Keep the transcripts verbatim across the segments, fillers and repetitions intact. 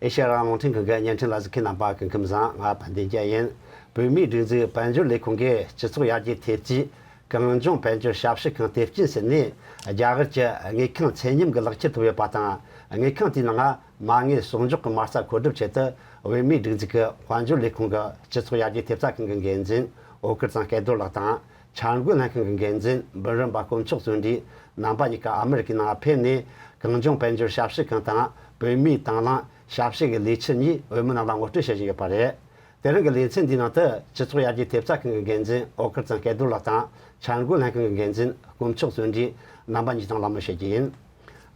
ཨེ་ཤེ་ཡ་རང་དབང་རླུང་འཕྲིན་ཁང་གི་བརྙན་འཕྲིན་ལ་གཟིགས་མཁན་རྣམ་པ་སྐུ་ཁམས་བཟང་། ང་དཔལ་ལྡན་རྒྱལ་ཡིན། བོད་མིའི་སྒྲིག་འཛུགས་དཔལ་འབྱོར་ལས་ཁུངས་ཀྱིས་སྤྱི་ཚོགས་ཡར་རྒྱས་ཐེབས་རྩའི་གངས་ལྗོངས་དཔལ་འབྱོར་ཞབས་ཞུ་ཁང་དེབ་སྐྱེལ་ཟེར་ནས་རྒྱ་གར་གྱི་དངུལ་ཁང་ཚད་མཉམ་གྱི་ལག་ཁྱེར་ཐོབ་ཡོད་པ་དང་། དངུལ་ཁང་དེའི་ནང་མ་དངུལ་གསོག་འཇོག་གི་མ་རྩ་མཁོ་སྒྲུབ་ཆེད་དུ་བོད་མིའི་སྒྲིག་འཛུགས་ཀྱི་དཔལ་འབྱོར་ལས་ཁུངས་ཀྱི་སྤྱི་ཚོགས་ཡར་རྒྱས་ཐེབས་རྩ་ཁང་གི་འགན་འཛིན་འོད་དཀར་ཚང་སྐལ་རྡོར་ལགས་དང་། འཆར་འགོད་ལྷན་ཁང་གི་འགན་འཛིན་འབུམ་རམས་པ་དཀོན་མཆོག་བརྩོན་འགྲུས། རྣམ་པ་གཉིས་ཀ་ཨ་མི་རི་ཀའི་ནང་ཕེབས་ནས་གངས་ལྗོངས་དཔལ་འབྱོར་ཞབས་ཞུ་ཁང་དང་བོད་མིའི་དང་བླངས་ཞབས་ཞུ་གི་ལས་འཆར་གཉིས་བོད་མི་རྣམས་ལ་ངོ་སྤྲོད་བྱེད་བཞིན་ཡོད་པ་རེད། དེ་རིང་གི་ལེ་ཚན་འདིའི་ནང་དུ་སྤྱི་ཚོགས་ཡར་རྒྱས་ཐེབས་རྩ་ཁང་གི་འགན་འཛིན་འོད་དཀར་ཚང་སྐལ་རྡོར་ལགས་དང་། འཆར་འགོད་ལྷན་ཁང་གི་འགན་འཛིན་དཀོན་མཆོག་བརྩོན་འགྲུས། རྣམ་པ་གཉིས་དང་གླེང་མོལ་བྱེད་རྒྱུ་ཡིན།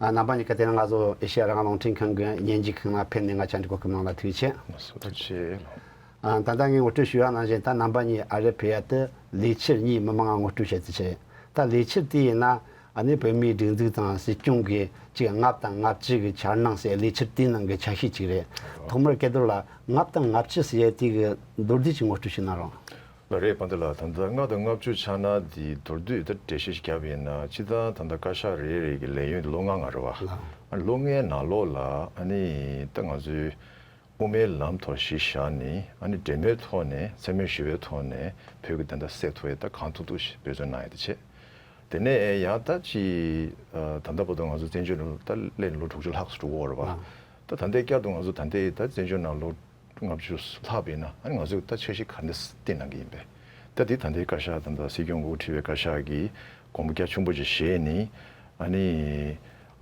ཨ། རྣམ་པ་གཉིས་ཀ་དེ་རིང་ང་ཚོ་ཨེ་ཤེ་ཡ་རང་དབང་རླུང་འཕྲིན་ཁང་གི་ཉིན་གཅིག་ཁང་ལ་ཕེབས་ནས་ང་བཅར་འདྲི་གོ་སྐབས་གནང་ལ་ཐུགས་རྗེ་ཆེ། ཐུགས་རྗེ་ཆེ། ཨ། ད་ལྟ་ངས་ངོ་སྤྲོད་ཞུ་ཡ་ནང་བཞིན་ད་རྣམ་པ་གཉིས་ཨ་རི་ཕེབས་ཡ་དེ་ལས་འཆར་གཉིས་མི་མང་ང་ངོ་སྤྲོད་བྱེད་རྩིས་བྱས། ད་ལས་འཆར་དེ་ཡིན་ན་ཨ་ནི་བོད་མིའི་སྒྲིག་འཛུགས་དང་སྲིད་སྐྱོང་གི་ཅིག་ལྔ་བཅུ་དང་ལྔ་བཅུ་གི་འཆར་སྣང་ཟེར་ལས་འཆར་དེའི་ནང་གི་ཆ་ཤས་ཅིག་རེད། ཐོག་མར་སྐལ་རྡོར་ལགས་ལྔ་བཅུ་དང་ལྔ་བཅུ་ཟེར་ཡ་དེ་གི་མདོར་བསྡུས་ཅིག་ངོ་སྤྲོད་ཞུ་ན་རོགས། ལགས་རེད། དཔལ་ལྡན་ལགས། ད་ལྟ་ལྔ་དང་ལྔ་བཅུ་ཆ་ན་དེ་མདོར་བསྡུས་ད་འགྲེལ་བཤད་ཞིག་བརྒྱབ་ཡིན་ན། སྤྱིར་བཏང་ད་ལྟ་བཀའ་ཤག་རེ་རེ་གི་ལས་ཡུན་ལོ་ལྔ་ལྔ་རེད་བ། ལགས། ཨ་ནི་ལོ་ལྔའི་ནང་ལོགས་ལ་ཨ་ནི་ད་ང་ཚོའི་དབུ་མའི་ལམ་ཐོག་གཞི་བཞག་ནས་ཨ་ནི་འབྲེལ་མོལ་ཐོག་ནས་མཚན་སྨད་ཞི་བའི་ཐོག་ནས་བོད་ཀྱི་བདེན་མཐའ་གསལ་ཐུབ་ཡ་ད་གང་ཐུབ་ཐུབ་ཞིག་འབད་བརྩོན་གནང་ཡ་དེ་བྱས། དེ་ནས་ཡང་ད་ཅིག་ཨ། ད་ལྟ་བར་དུ་ང་ཚོ་བཙན་བྱོལ་ནང་ད་སླེབས་ནས་ལོ་དྲུག་ཅུ་ལྷག་ཙམ་འགྲོ་གི་ཡོད་རེད་བ། ཨ། ད་ད་ལྟའི་བསྐྱར་དུ་ང་ཚོ་ད་ལྟའི་ད་བཙན་བྱོལ་ནང་ལོ་ལྔ་བཅུ་ལྷག་པ་ཡིན་ན་ཨ་ནི་ང་ཚོས་ད་འཆར་གཞི་ག་འདྲ་བཏིང་གནང་གི་ཡིན་པས། ད་འདི་ད་ལྟའི་བཀའ་ཤག་དང་ད་སྲིད་སྐྱོང་གིས་དབུ་ཁྲིད་པའི་བཀའ་ཤག་གིས་དགོངས་པ་རྒྱ་ཆེན་པོ་ཅིག་བཞེས་ནས་ཨ་ནི་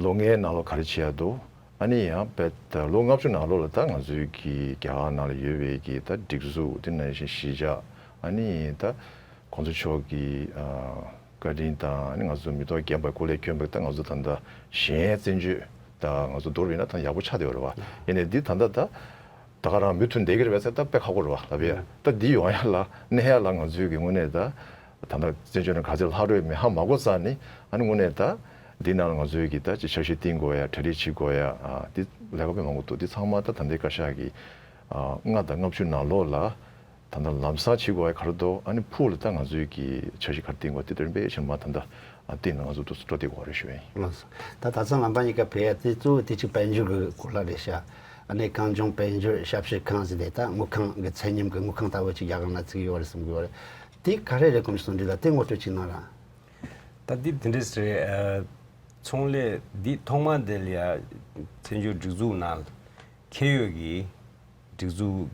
ལོ་ལྔའི་ནང་ལོགས་ག་རེ་བྱེད་ཡ་འདུག་ཨ་ནི་ཡང་དཔེ་ད་ལོ་ལྔ་བཅུ་ནང་ལོགས་ལ་ད་ང་ཚོའི་གི་རྒྱ་གར་ནང་ལ་ཡོད་པའི་གི་ད་སྒྲིག་འཛུགས་དེ་ནང་བཞིན་གཞིས་ཆགས་ཨ་ནི་ད་གོང་ས་མཆོག་གི་ཨ། བཀའ་དྲིན་དང་ཨ་ནི་ང་ཚོ་མི་ཐོག་རྒན་པ་སྐུ་ལས་བསྐྱོན་པ་ད་ང་ཚོ་ད་ལྟ་གཞན་བཙན་བྱོལ་ད་ང་ཚོ་བསྡུར་བ་ཡིན་ན་ད་ཡག་པོ་ཆགས་བསྡད་ཡོད་རེད་བ། ཡིན་ནའི་འདི་ད་ལྟ་ད་ད་ག་རང་མུ་མཐུད་བསྡད་ཀྱི་རེད་པས་ཟེར་ད་དཔེ་ཁག་པོ་རེད་བ་ལབ་ཡ། ད་འདི་ཡོང་ཡ་ལ་གནས་ཡ་ལ་ང་ཚོའི་གི་དངོས་གནས་ད་ད་ལྟ་བཙན་བྱོལ་ནང་ག་ཚོད་ལྷག་འགྲོ་ཡོད་མེད་ཧ་མ་གོ་ཙ་ནས་ཨ་ནི་དངོས་གནས་ད་འདི་ནང་ལ་ང་ཚོའི་གི་ད་ཅིག་འཆར་གཞི་བཏིང་དགོས་ཡ། གྲ་སྒྲིག་བྱེད་དགོས་ཡ། ཨ། འདི་ལས་ཀ་དཔེ་མང་པོ་འདུག་འདི་ཚང་མ་ད་ད་ལྟའི་བཀའ་ཤག་གི་ཨ། ལྔ་དང་ལྔ་བཅུ་ནང་ལོགས་ལ་ད་ལྟ་ལམ་སང་བྱེད་དགོས་ཡ་ག་རེ་འདུག་ཨ་ནི་ཕུགས་ལ་ད་ང་ཚོའི་གི་འཆར་གཞི་ག་རེ་བཏིང་དགོས་དེ་དོན་དཔེ་ཆེན་པོ་ད་ལྟ་ཨ། བཏིང་ནས་ང་ཚོ་འདུག་སེ་འགྲོ་བསྡད་དགོས་རེད་ཞུ་ཡ་ཡིན། ལགས་སོ། ད་ད་ཚང་རྣམ་པ་གཉིས་ཀ་བོད་ཡ་དེ་གཙོ་བོ་དེ་གཅིག་དཔལ་འབྱོར་གི་སྐོར་ལ་རེད་ཤག་ཨ་ནི་གངས་ལྗོངས་དཔལ་འབྱོར་ཞབས་ཞུ་ཁང་ཟེར་དེ་ད་དངུལ་ཁང་གི་ཚད་མཉམ་གི་དངུལ་ཁང་ལྟ་བུ་ཅིག་རྒྱ་གར་ནང་བཙུགས་ཡོད་རེད་བསམ་གི་ཡོད་རེད། དེ་ག་རེ་རེད་དགོངས་གསུང་འདྲི་ལ་དེ་ངོ་སྤྲོད་ཅིག་གནང་ར། ད་འདི་དེ་འདྲས་རེད། ཨ། ཚོང་ལས་འདི་ཐོག་མ་དེ་ལ་ཡ་བཙན་བྱོལ་སྒྲིག་འཛུགས་ནང་འཁེལ་ཡོད་ཀྱི་སྒྲིག་འཛུགས་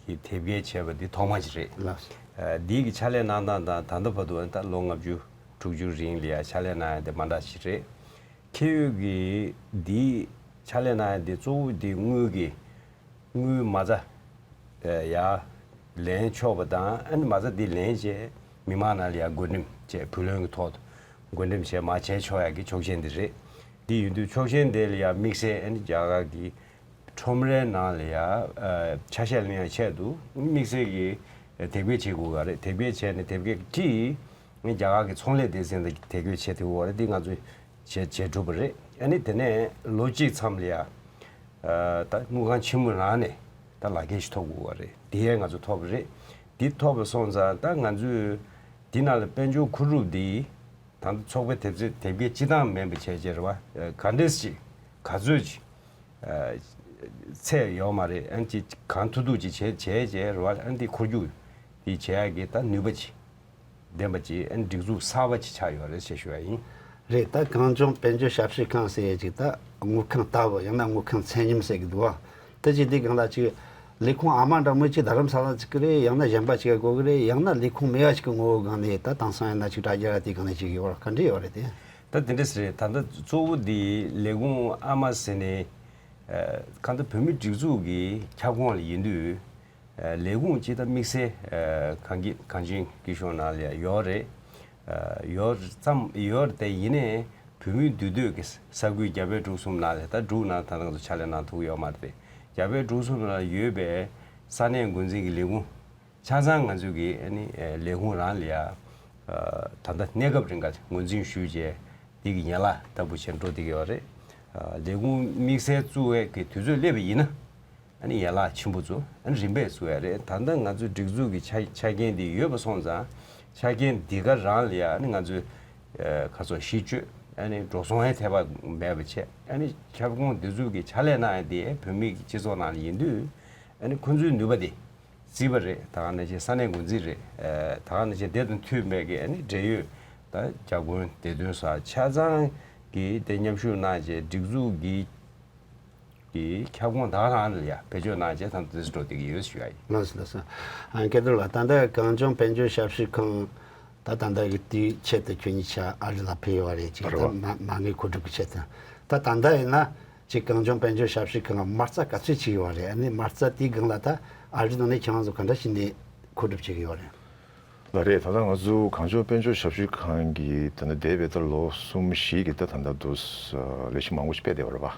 ཀྱི་དེབ་སྐྱེལ་བྱས་པ་འདི་ཐོག་མ་ཅིག་རེད། ལགས། འདི་གི་ཕྱག་ལས་གནང་སྟངས་དང་ད་ལྟ་བར་དུ་ད་ལོ་ལྔ་བཅུ་དྲུག་ཅུ་རིང་ལ་ཡ་ཕྱག་ལས་གནང་ཡ་དེ་མ་འདྲ་ཞིག་རེད། འཁེལ་ཡོད་ཀྱི་འདི་ཕྱག་ལས་གནང་ཡ་དེ་གཙོ་བོ་འདི་དངུལ་གྱི་དངུལ་མ་རྩ་ཡར་ལེན་ཆོག་པ་དང་ཨ་ནི་མ་རྩ་འདི་ལེན་བྱས་མི་མང་ནང་ལ་ཡ་བགོ་འགྲེམས་བྱས་བུ་ལོན་གྱི་ཐོག་ཏུ་བགོ་འགྲེམས་བྱས་མར་བྱས་ཆོག་ཡ་གི་ཆོག་མཆན་འདི་རེད། འདི་ཡིན་དུས་ཆོག་མཆན་དེ་ལ་ཡང་དམིགས་བསལ་ཨ་ནི་རྒྱ་གར་གྱི་ཁྲོམ་རའི་ནང་ལ་ཡང་ཆ་ཤས་ལེན་ཡ་ཆེད་དུ་དམིགས་བསལ་གྱི་དེབ་སྐྱེལ་བྱེད་དགོས་ག་རེད། དེབ་སྐྱེལ་བྱས་ནས་དེབ་སྐྱེལ་བྲིས་རྒྱ་གར་གྱི་ཚོང་ལས་སྡེ་ཚན་དང་དེབ་སྐྱེལ་བྱེད་ཐུབ་ཀྱི་ཡོད་རེད། འདི་ང་ཚོས་བྱེད་བྱེད་གྲུབ་པ་རེད། ཨ་ནི་དེ་ནས་ལོ་གཅིག་མཚམས་ལ་ཡང་ད་དངུལ་ཁང་ཆེན་མོ་རང་ནས་ད་ལག་ཁྱེར་ཞིག་ཐོབ་དགོས་ག་རེད། དེ་ཡང་ང་ཚོ་ཐོབ་པ་རེད། འདི་ཐོབ་པ་སོང་ཙང་ད་ང་ཚོས་འདི་ནང་ལ་དཔལ་འབྱོར་མཁོ་སྒྲུབ་འདི། ད་ལྟ་ཚོགས་པའི་དེབ་རྩིས་དེབ་སྐྱེལ་སྤྱི་བཏང་མིན་པ་བྱས་བྱས་རེད་བ། ག་འདྲས་ཅིག་ག་ཚོད་ཅིག་ཚད་ཡོད་མ་རེད། ཨ་ནི་ཅིག་གང་ཐུབ་ཐུབ་ཅིག་བྱས་བྱས་བྱས་རེད་བ། ཨ་ནི་འདི་འཁོར་རྒྱུག་འདི་བྱེད་ཡག་གི་ད་ནུས་པ་ཅིག་ལྡན་པ་ཅིག་ཨ་ནི་སྒྲིག་འཛུགས་གསར་པ་ཅིག་ཆགས་ཡོད་རེད་ཅེས་ཞུ་བ་ཡིན། རེད། ད་གངས་ལྗོངས་དཔལ་འབྱོར་ཞབས་ཞུ་ཁང་ཟེར་ཡས་ཅིག་ད་དངུལ་ཁང་ལྟ་བུ་ཡང་ན་དངུལ་ཁང་ཚད་མཉམ་ཟེར་གི་འདུག་བ། ད་ཅི་འདི་སྒང་ལ་ཅིག་ལས་ཁུངས་ཨ་མ་འདྲ་མོ་ཅིག་རྡ་རམ་ས་ལ་ཅིག་གི་རེད། ཡང་ན་གཞན་པ་ཅིག་གི་དགོས་གི་རེད། ཡང་ན་ལས་ཁུངས་མེད་པ་ཅིག་གི་ངོ་བོ་སྒང་ནས་ད་དེང་སང་ཡང་ན་ཅིག་དྲ་རྒྱ་ར་དེ་སྒང་ནས་ཅིག་ཡོད་ར་ག་འདྲ་ཡོད་རེད་དེ། ད་དེ་འདྲས་རེད། ད་ལྟ་གཙོ་བོ་འདི་ལས་ཁུངས་ཨ་མ་ཟེར་ནས་ཨ་གང་ལྟར་བོད་མིའི་སྒྲིག་འཛུགས་ཀྱི་ཁྱབ་ཁོངས་ལ་ཡིན་དུས་ཨ་ལས་ཁུངས་ཅིག་ད་དམིགས་བསལ་ཨ་གངས་སྐྱིད་གངས་ཅན་སྐྱིད་གཤོངས་ནང་ལ་ཡོད་རེད། ཡོད་ཙམ་ཡོད་རེད་དེ། ཡིན་ནའི་བོད་མིའི་འདུས་སྡོད་ཀྱི་ས་ཁུལ་རྒྱ་བལ་འབྲུག་གསུམ་ནང་ལ་ད་འབྲུག་ནང་ད་ང་ཚོ་ཕྱག་ལས་གནང་ཐུབ་ཡོད་མ་རེད་དེ། རྒྱ་བལ་འབྲུག་གསུམ་ནང་ཡོད་པའི་ས་གནས་འགོ་འཛིན་གྱི་ལས་ཁུངས་ཆ་ཚང་ང་ཚོ་གི་ཨ་ནི་ལས་ཁུངས་རང་ལ་ཡ་ད་ལྟ་གནས་སྐབས་རིང་ག་ངོས་འཛིན་ཞུས་རྗེས་འདི་གི་ཡན་ལག་ལྟ་བུ་བྱས་འགྲོ་བསྡད་ཀྱི་ཡོད་རེད། ལས་ཁུངས་དམིགས་བསལ་བཙུགས་པའི་གི་དུས་ཚོད་སླེབས་པ་ཡིན་ན། ཨ་ནི་ཡན་ལག་ཆེན་པོ་ཚོ་ཨ་ནི་རིམ་པས་བཙུགས་ཡ་རེད། ད་ལྟ་ང་ཚོའི་སྒྲིག་འཛུགས་ཀྱི་ཆ་ཆ་རྐྱེན་འདི་ཡོད་པ་སོང་ཙང་ཆ་རྐྱེན་འདི་ག་རང་ལ་ཡ་ཨ་ནི་ང་ཚོའི་ཁ་སོ་གཞི་བཅོལ་ ཨ་ནི་འགྲོ་སོང་ཡང་ཐེབས་པ་མེད་པ་བྱས། ཨ་ནི་ཁྱབ་ཁོངས་འདི་ཚོ་གི་ཕྱག་ལས་གནང་ཡ་དེ་བོད་མི་གི་སྤྱི་ཚོགས་ནང་ལ་ཡིན་དུས། ཨ་ནི་ཁོང་ཚོའི་ནུས་པ་དེ་བརྩིས་པ་རེད། ད་ག་ནང་བཞིན་ས་གནས་འགོ་འཛིན་རེད། ཨ་ད་ག་ནང་བཞིན་དེ་དང་མཐུན་པའི་གི་ཨ་ནི་འབྲེལ་ཡོད་ད་བརྒྱ་དགོན་སྡེ་བདུན་སོགས་ཆ་ཚང་གི་དེ་མཉམ་ཞུགས་གནང་བྱས་སྒྲིག་འཛུགས་ཀྱི་གི་ཁྱབ་ཁོངས་ད་ག་རང་ལ་ཡ་བེད་སྤྱོད་གནང་བྱས་ད་ལྟ་འདི་འགྲོ་བསྡད་ཀྱི་ཡོད་ཞུ་ཡ་ཡིན། ལགས་སོ་ལགས་སོ། ཨ་སྐལ་རྡོར་ལགས། ད་ལྟ་གངས་ལྗོངས་དཔལ་འབྱོར་ཞབས་ཞུ་ཁང་ད་ད་ལྟ་གི་དུས་ཆེད་དུ་ཁྱོད་གཉིས་ཆ་ཨ་རི་ལ་ཕེབས་ཡོད་རེད་ཅིག་ད་མ་མ་དངུལ་མཁོ་སྒྲུབ་ཀྱི་ཆེད་དུ། ད་ད་ལྟ་ཡིན་ན་ཅིག་གངས་ལྗོངས་དཔལ་འབྱོར་ཞབས་ཞུ་ཁང་ལ་མ་རྩ་ག་ཚོད་ཅིག་ཡོད་རེད། ཨ་ནི་མ་རྩ་དེའི་སྒང་ལ་ད་ཨ་རི་ནང་ནས་ཁྱེད་རང་ཚོ་ག་འདྲ་བྱས་ནས་མཁོ་སྒྲུབ་བྱེད་ཀྱི་ཡོད་རེད། ལགས་རེད། ད་ལྟ་ང་ཚོ་གངས་ལྗོངས་དཔལ་འབྱོར་ཞབས་ཞུ་ཁང་གི་ད་ལྟ་འདས་པའི་ད་ལོ་གསུམ་བཞི་གི་ད་ད་ལྟ་དུ་ལས་གཞི་མང་པོ་ཞིག་སྤེལ་བསྡད་ཡོད་རེད་པ།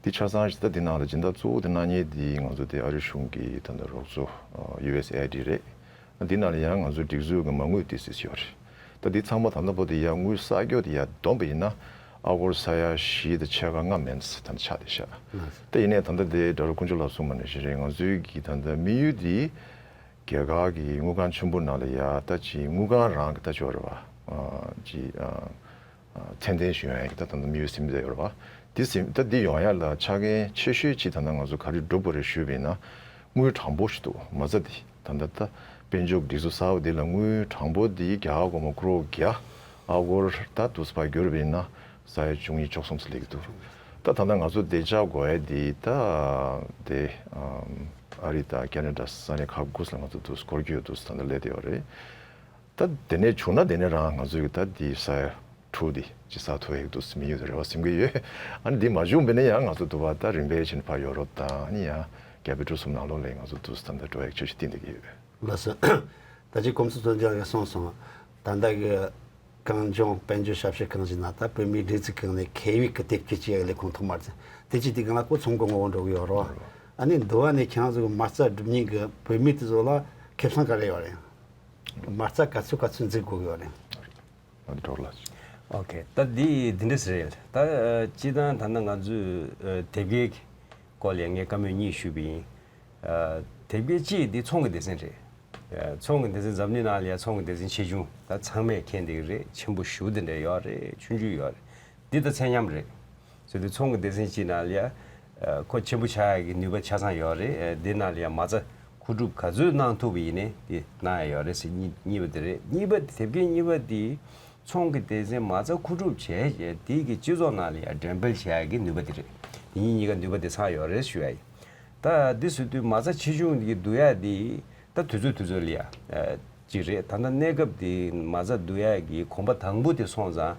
འདི་ཆ་ཚང་ཞིག་ད་འདི་ནང་ལ་སྦྱིན་བདག་གཙོ་བོ་དེ་གནང་མཁན་དེ་ང་ཚོ་དེ་ཨ་རི་གཞུང་གི་ད་ལྟ་རོགས་ཚོ་ཨ་ཡུ་ཨེས་ཨེ་ཌི་རེད། འདི་ནང་ལ་ཡང་ང་ཚོ་སྒྲིག་འཛུགས་ཀྱི་མ་དངུལ་དེ་སྲིད་ཡོད་རེད། ད་འདི་ཚང་མ་ད་ལྟ་བར་དུ་ཡང་དངུལ་གསར་སྐྱོར་དེ་ཡང་བསྡོམས་པ་ཡིན་ན་ཨ་སྒོར་ས་ཡ་བཞི་དང་ཕྱེད་ཀ་ལྔ་མན་ཙམ་ད་ལྟ་ཆགས་བསྡད་ཤག་ད་ཡིན་ནའི་ད་ལྟ་དེ་དགྲ་རུ་དཀོན་མཆོག་ལགས་གསུངས་པ་ནང་བཞིན་རེད། ང་ཚོའི་གི་ད་ལྟ་དམིགས་ཡུལ་དེ་རྒྱ་གར་གྱི་དངུལ་ཁང་ཆེན་པོ་ནང་ལ་ཡ་ད་ཅིག་དངུལ་ཁང་རང་གི་ད་ཅིག་ཡོད་རེད་པ། ཨ་ཅིག་ཨ་ཨ་ཚད་ལྡན་ཞིག་ཡོང་ཡ་གི་ད་ད་ལྟ་དམིགས་ཡུལ་ཟིན་བསྡད་ཡོད་རེད་པ། འདི་ཟིན་ད་འདི་ཡོང་ཡ་ལ་ཆ་རྐྱེན་ཆེ་ཤོས་ཅིག་ད་ལྟ་ང་ཚོ་ག་རེ་སྒྲུབ་དགོས་རེད་ཞུས་པ་ཡིན་ན། དངུལ་གྲངས་འབོར་ཞིག་འདུག་མ་རྩ་འདི་ད་ལྟ་ད་དཔལ་འབྱོར་སྒྲིག་འཛུགས་གསར་པ་འདི་ལ་དངུལ་གྲངས་འབོར་འདི་རྒྱ་གར་སྒོར་མོ་ཀོ་རོར་བརྒྱ་ཨ་སྒོར་ད་དུ་སྤར་བསྒྱུར་བ་ཡིན་ན་ས་ཡ་བཅུ་གཉིས་བཅུ་གསུམ་ཙམ་སླེབས་ཀྱི་འདུག་ད་ད་ལྟ་ང་ཚོ་བདེ་འཇགས་དགོས་ཡ་འདི་ད་དེ་ཨ་རི་དང་ཁེ་ན་ཌ་ས་གནས་ཁག་དགུ་ལ་ང་ཚོ་འདུག་སྐོར་སྐྱོད་འདུག་ད་ལྟ་སླེབས་བསྡད་ཡོད་རེད། ད་དེ་ནས་བྱུང་ན་དེ་ནས་རང་ང་ཚོའི་གི་ད་འདི་ས་ཡ་དྲུག་འདི་ཅི་ས་ཐོ་ཡིག་འདུག་མི་ཡོད་རེ་བ་སེམས་ཀྱི་ཡོད། ཨ་ནི་འདི་མ་བྱུང་བས་ནས་ཡང་ང་ཚོ་འདུག་པ་ད་རིམ་པས་ཕྱིན་ཕ་ཡོ་རོབ་དང་ཨ་ནི་ཡང་རྒྱ་བལ་འབྲུག་གསུམ་ནང་ལོགས་ལ་ང་ཚོ་འདུག་ད་ད་འགྲོ་ཡག་ཆོས་ཤིག་བསྟན་བསྡད་ཀྱི་ཡོད། ལགས་སོ། ད་ཅི་གོང་ས་མཚོ་རྒྱལ་གྱིས་གསུངས་སོང་། ད་ལྟ་གི་གངས་ལྗོངས་དཔལ་འབྱོར་ཞབས་ཞུ་ཁང་ཞིག་ནང་ད་བོད་མིའི་སྒྲིག་འཛུགས་ཁང་ནས་ཁེ་ཡོད་ཀྱི་དེབ་སྐྱེལ་བྱེད་ཡག་ལས་ཁུངས་ཐོག་མར་ཚེ་དེ་ཅི་དེ་གང་ལ་ཁོ་ཚོང་གི་ངོ་བོ་འགྲོ་གི་ཡོད་རོ། ཨ་ནི་འདུ་བ་ནས་ཁྱེད་རང་ཚོ་གི་མ་རྩ་སྒྲུབ་མཁན་གི་བོད་མི་དེ་ཚོ་ལ་ཁེ་བཟང་ག་རེ་ཡོད་རེད། མ་རྩ་ག་ཚོད་ག་ཚོད་འཛུགས་དགོས་ཀྱི་ཡོད་རེད། ཨ་འདྲ་ལ། ཨོ་ཁེ། ད་འདི་འདི་འདྲ་ཟེར་ཡིན། ད་སྤྱི་བཏང་ད་ལྟ་ང་ཚོས་ཨ་དེབ་སྐྱེལ་སྐོར་ལ་ངས་བཀའ་མོལ་གཉིས་ཞུས་པ་ཡིན། ཨ་དེབ་སྐྱེལ་གཅིག་འདི་ཚོང་གི་སྡེ་ཚན་རེད། ཨ་ཚོང་གི་སྡེ་ཚན་འཛམ་གླིང་ནང་ལ་ཡ་ཚོང་གི་སྡེ་ཚན་ཆེ་ཆུང་ད་ཚང་མས་མཁྱེན་བསྡད་ཀྱི་རེད། ཆེན་པོ་ཞེ་པོ་འདི་འདྲ་ཡོད་རེད། ཆུང་ཆུང་ཡོད་རེད། འདི་ད་ཚད་མཉམ་རེད། ཟེར་དུས་ཚོང་གི་སྡེ་ཚན་གཅིག་ནང་ལ་ཡ་ཨ་ཁོ་ཆེན་པོ་ཆགས་ཡག་གི་ནུས་པ་ཆ་ཚང་ཡོད་རེད། ཨ་འདི་ནང་ལ་ཡ་མ་རྩ་མཁོ་སྒྲུབ་ག་ཚོད་གནང་ཐུབ་པ་ཡིན་ནའི་འདི་གནང་ཡག་ཡོད་རེད་ཟེར་གཉིས་གཉིས་པ་དེ་རེད། གཉིས་པ་དེ་དེབ་སྐྱེལ་གཉིས་པ་དེ་ཚོང་གི་སྡེ་ཚན་མ་རྩ་མཁོ་སྒྲུབ་བྱས་རྗེས་དེ་གི་སྤྱི་ཚོགས་ནང་ལ་ཡ་འགྲེམས་སྤེལ་བྱེད་ཡག་གི་ནུས་པ་དེ་རེད། དེ་གཉིས་གཉིས་ཀ་ནུས་པ་དེ་ཚང་ཡོད་རེད་ཞུ་ཡ་ཡིན། ད་འདི་ཟེར་དུས་མ་རྩ་ཆེ་ཆུང་གི་བསྡུ་ཡག་དེ་ད་དུས་ཚོད་དུས་ཚོད་ལ་ཡ་ཨ་གཅིག་རེད། ད་ལྟ་གནས་སྐབས་དེ་མ་རྩ་བསྡུ་ཡག་གི་གོམ་པ་དང་པོ་དེ་སོང་ཙང་།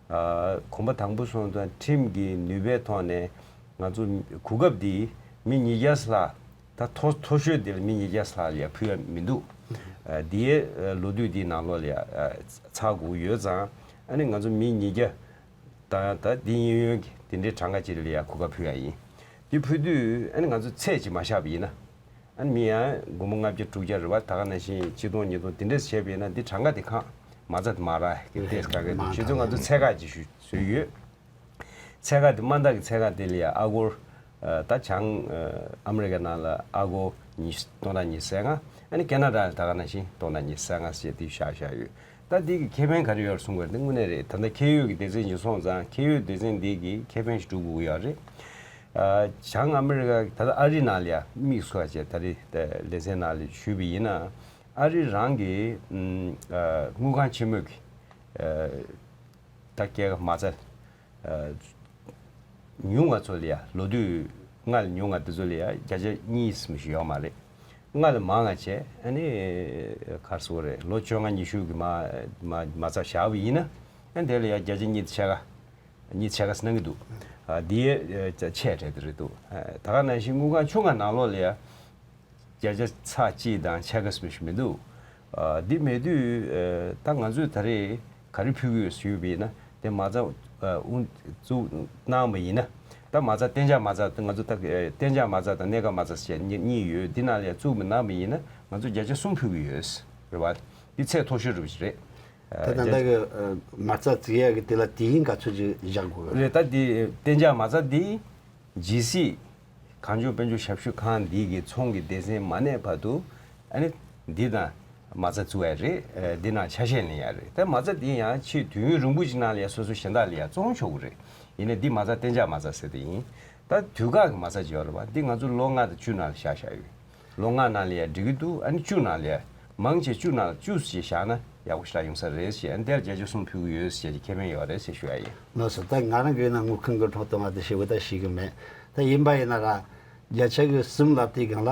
ཨ་གོམ་པ་དང་པོ་སོང་ཙང་ཁྲིམས་ཀྱི་ནུས་པའི་ཐོག་ནས་ང་ཚོ་གོ་སྐབས་འདི་མི་ཉིས་བརྒྱ་ལྷག་ད་མཐོ་མཐོ་ཤོས་འདི་ལ་མི་ཉིས་བརྒྱ་ལྷག་ལ་ཡ་ཕུལ་ཡ་མི་འདུག་ཨ་འདིའི་ཨ་ལོ་དུས་འདིའི་ནང་ལོགས་ལ་ཡ་ཨ་ཚར་དགོས་ཡོད་ཙང་ཨ་ནི་ང་ཚོ་མི་ཉིས་བརྒྱ་དང་ད་འདི་གཡས་གཡོན་གྱི་དེ་འདྲའི་གྲངས་ཀ་ཅིག་ལ་ཡ་གོ་སྐབས་ཕུལ་ཡ་ཡིན། འདི་ཕུལ་དུས་ཨ་ནི་ང་ཚོ་ཚད་ཅིག་མ་བཞག་པ་ཡིན་ན། ཨ་ནི་མི་ཡང་སྒོར་མོ་ལྔ་བརྒྱ་དྲུག་བརྒྱ་རེད་བ། ད་ག་ནང་བཞིན་ཆིག་སྟོང་ཉིས་སྟོང་དེ་འདྲས་བྱས་པ་ཡིན་ན་འདི་གྲངས་ཀ་དེ་ཁག་མ་རྩ་དེ་མ་རག་གི་ཏེས་ག་གི་མ་ཆུ་ཚོད་ང་ཚོ་ཚད་བཀག་ཅིག་ཞུ་བཟོས་ཡོད། ཚད་བཀག་དེ་དམའ་མཐའ་གི་ཚད་བཀག་དེ་ལ་ཡ་ཨ་སྒོར་ཨ་ད་བྱང་ཨ་ཨ་མི་རི་ཀ་ནང་ལ་ཨ་སྒོར་ཉི་སྟོང་དང་ཉི་ཤུ་རྩ་ལྔ། ཨ་ནི་ཁེ་ན་ཌ་ལ་ད་ག་ནང་བཞིན་སྟོང་དང་ཉི་ཤུ་རྩ་ལྔ་ཟེར་དེ་བཞག་བཞག་ཡོད། ད་འདི་གི་ཁེ་ཕན་ག་རེ་ཡོད་གསུང་དགོས་རེད། འདི་དངོས་གནས་རེད། ད་ལྟ་ཁེ་ཡོད་ཀྱི་སྡེ་ཚན་ཅིག་སོང་ཙང་ཁེ་ཡོད་སྡེ་ཚན་འདི་གི་ཁེ་ཕན་ཞིག་སྒྲུབ་དགོས་ཀྱི་ཡོད་རེད། ཨ་བྱང་ཨ་མི་རི་ཀ་ད་ལྟ་ཨ་རི་ནང་ལ་ཡ་དམིགས་སུ་བྱས་ད་རེས་ལེ་ཚན་ནང་ལ་ཞུས་པ་ཡིན་ན་ཨ་རི་རང་གི་ཨ་དངུལ་ཁང་ཆེན་མོ་གི་ཨ་ད་སྐྱེད་ཀ་མ་རྩ་ཨ་ཉུང་ང་ཚོ་ལ་ཡ་ལོ་དུས་ལྔ་ལས་ཉུང་ང་དེ་ཚོ་ལ་ཡ་བརྒྱ་ཆ་གཉིས་ཙམ་ཞིག་ཡོད་མ་རེད། ལྔ་ལས་མང་ང་བྱས་ཨ་ནི་ག་རེ་ཟེར་དགོས་རེད། ལོ་བཅོ་ལྔ་ཉི་ཤུ་གི་མ་མ་མ་རྩ་བཞག་པ་ཡིན་ན་ཨ་དེ་ལ་ཡ་བརྒྱ་ཆ་གཉིས་ཕྱེད་ཀ་གཉིས་ཕྱེད་ཀ་ཟེར་གནང་གི་འདུག་ཨ་འདི་ཡ་ཆེ་གྲས་དེ་རེད་འདུག་ཨ་ད་ག་ནང་བཞིན་དངུལ་ཁང་ཆུང་ང་ནང་ལོགས་ལ་ཡ་བརྒྱ་ཆ་ཚེག་གཅིག་དང་ཕྱེད་ཀ་ཙམ་ཞིག་མི་འདུག་ཨ་འདི་མེད་དུས་ཨ་ད་ང་ཚོས་ད་རེས་ག་རེ་ཕུལ་གྱི་ཡོད་ཞུས་པ་ཡིན་ན་དེ་མ་རྩ་ཨ་དབུ་བཙུགས་གནང་བ་ཡིན་ན་ད་མ་རྩ་གཏན་འཇགས་མ་རྩ་ང་ཚོ་ད་གཏན་འཇགས་མ་རྩ་དང་གནས་སྐབས་མ་རྩ་ཟེར་གཉིས་ཡོད། འདི་ནང་ལ་ཡ་བཙུགས་མི་གནང་བ་ཡིན་ན་ང་ཚོ་བརྒྱ་ཆ་གསུམ་ཕུལ་གྱི་ཡོད་རེད་བ། འདི་ཚད་མཐོ་ཤོས་རུ་ཞིག་རེད། ད་ད་ལྟ་གི་མ་རྩ་བརྩི་ཡག་གི་དེ་ལ་དུས་ཡུན་ག་ཚོད་ཅིག་བཞག་དགོས་རེད། ད་དེ་གཏན་འཇགས་མ་རྩ་དེ་ཇི་སྲིད་གངས་ལྗོངས་དཔལ་འབྱོར་ཞབས་ཞུ་ཁང་འདི་གི་ཚོང་གི་སྡེ་ཚན་མ་གནས་བར་དུ་ཨ་ནི་འདི་དང་ མ་རྩ་བཙུགས་ཡ་རེད། ཨ་འདི་ནང་ཆ་ཤས་ལེན་ཡ་རེད། ད་མ་རྩ་འདི་ཡང་ཕྱིས་དུས་ཡུན་རིང་པོ་ཅིག་ནང་ལ་ཡ་སོ་སོ་གཞན་དག་ལ་ཡ་བཙོང་ཆོག་གི་རེད། ཡིན་ནའི་འདི་མ་རྩ་གཏན་འཇགས་མ་རྩ་ཟེར་དེ་ཡིན། ད་དུས་བཀག་གི་མ་རྩ་ཅིག་ཡོད་རེད་པ། འདི་ང་ཚོ་ལོ་ལྔ་དང་བཅུ་ནང་ལ་བཞག་བཞག་ཡོད། ལོ་ལྔ་ནང་ལ་ཡ་འགྲིག་གི་འདུག་ཨ་ནི་བཅུ་ནང་ལ་ཡ་མང་ཆེ་བཅུ་ནང་ལ་བཅུ་ཞིག་བཞག་ན་ཡག་པོ་ཞིག་ལ་ཡོང་ས་རེད་ཞེས། ཨ་ནི་དེར་བརྒྱ་ཆ་གསུམ་ཕུལ་གི་ཡོད་ཞེས་ཀྱི་ཁེ་ཕན་ཡོད་རེད་ཞེས་ཞུ་ཡ་ཡིན། ལགས་སོ། ད་ང་རང་གི་ཡིན་ན་དངུལ་ཁང་གི་ཁྲོམ་གཏོང་བ་དེ་ཞེ་པོ་ད་ཤེས་གི་མེད། ད་ཡིན་པ་ཡིན་ན་ར་བརྒྱ་ཆ་གི་གསུམ་ལབ་དེའི་སྒང་ལ་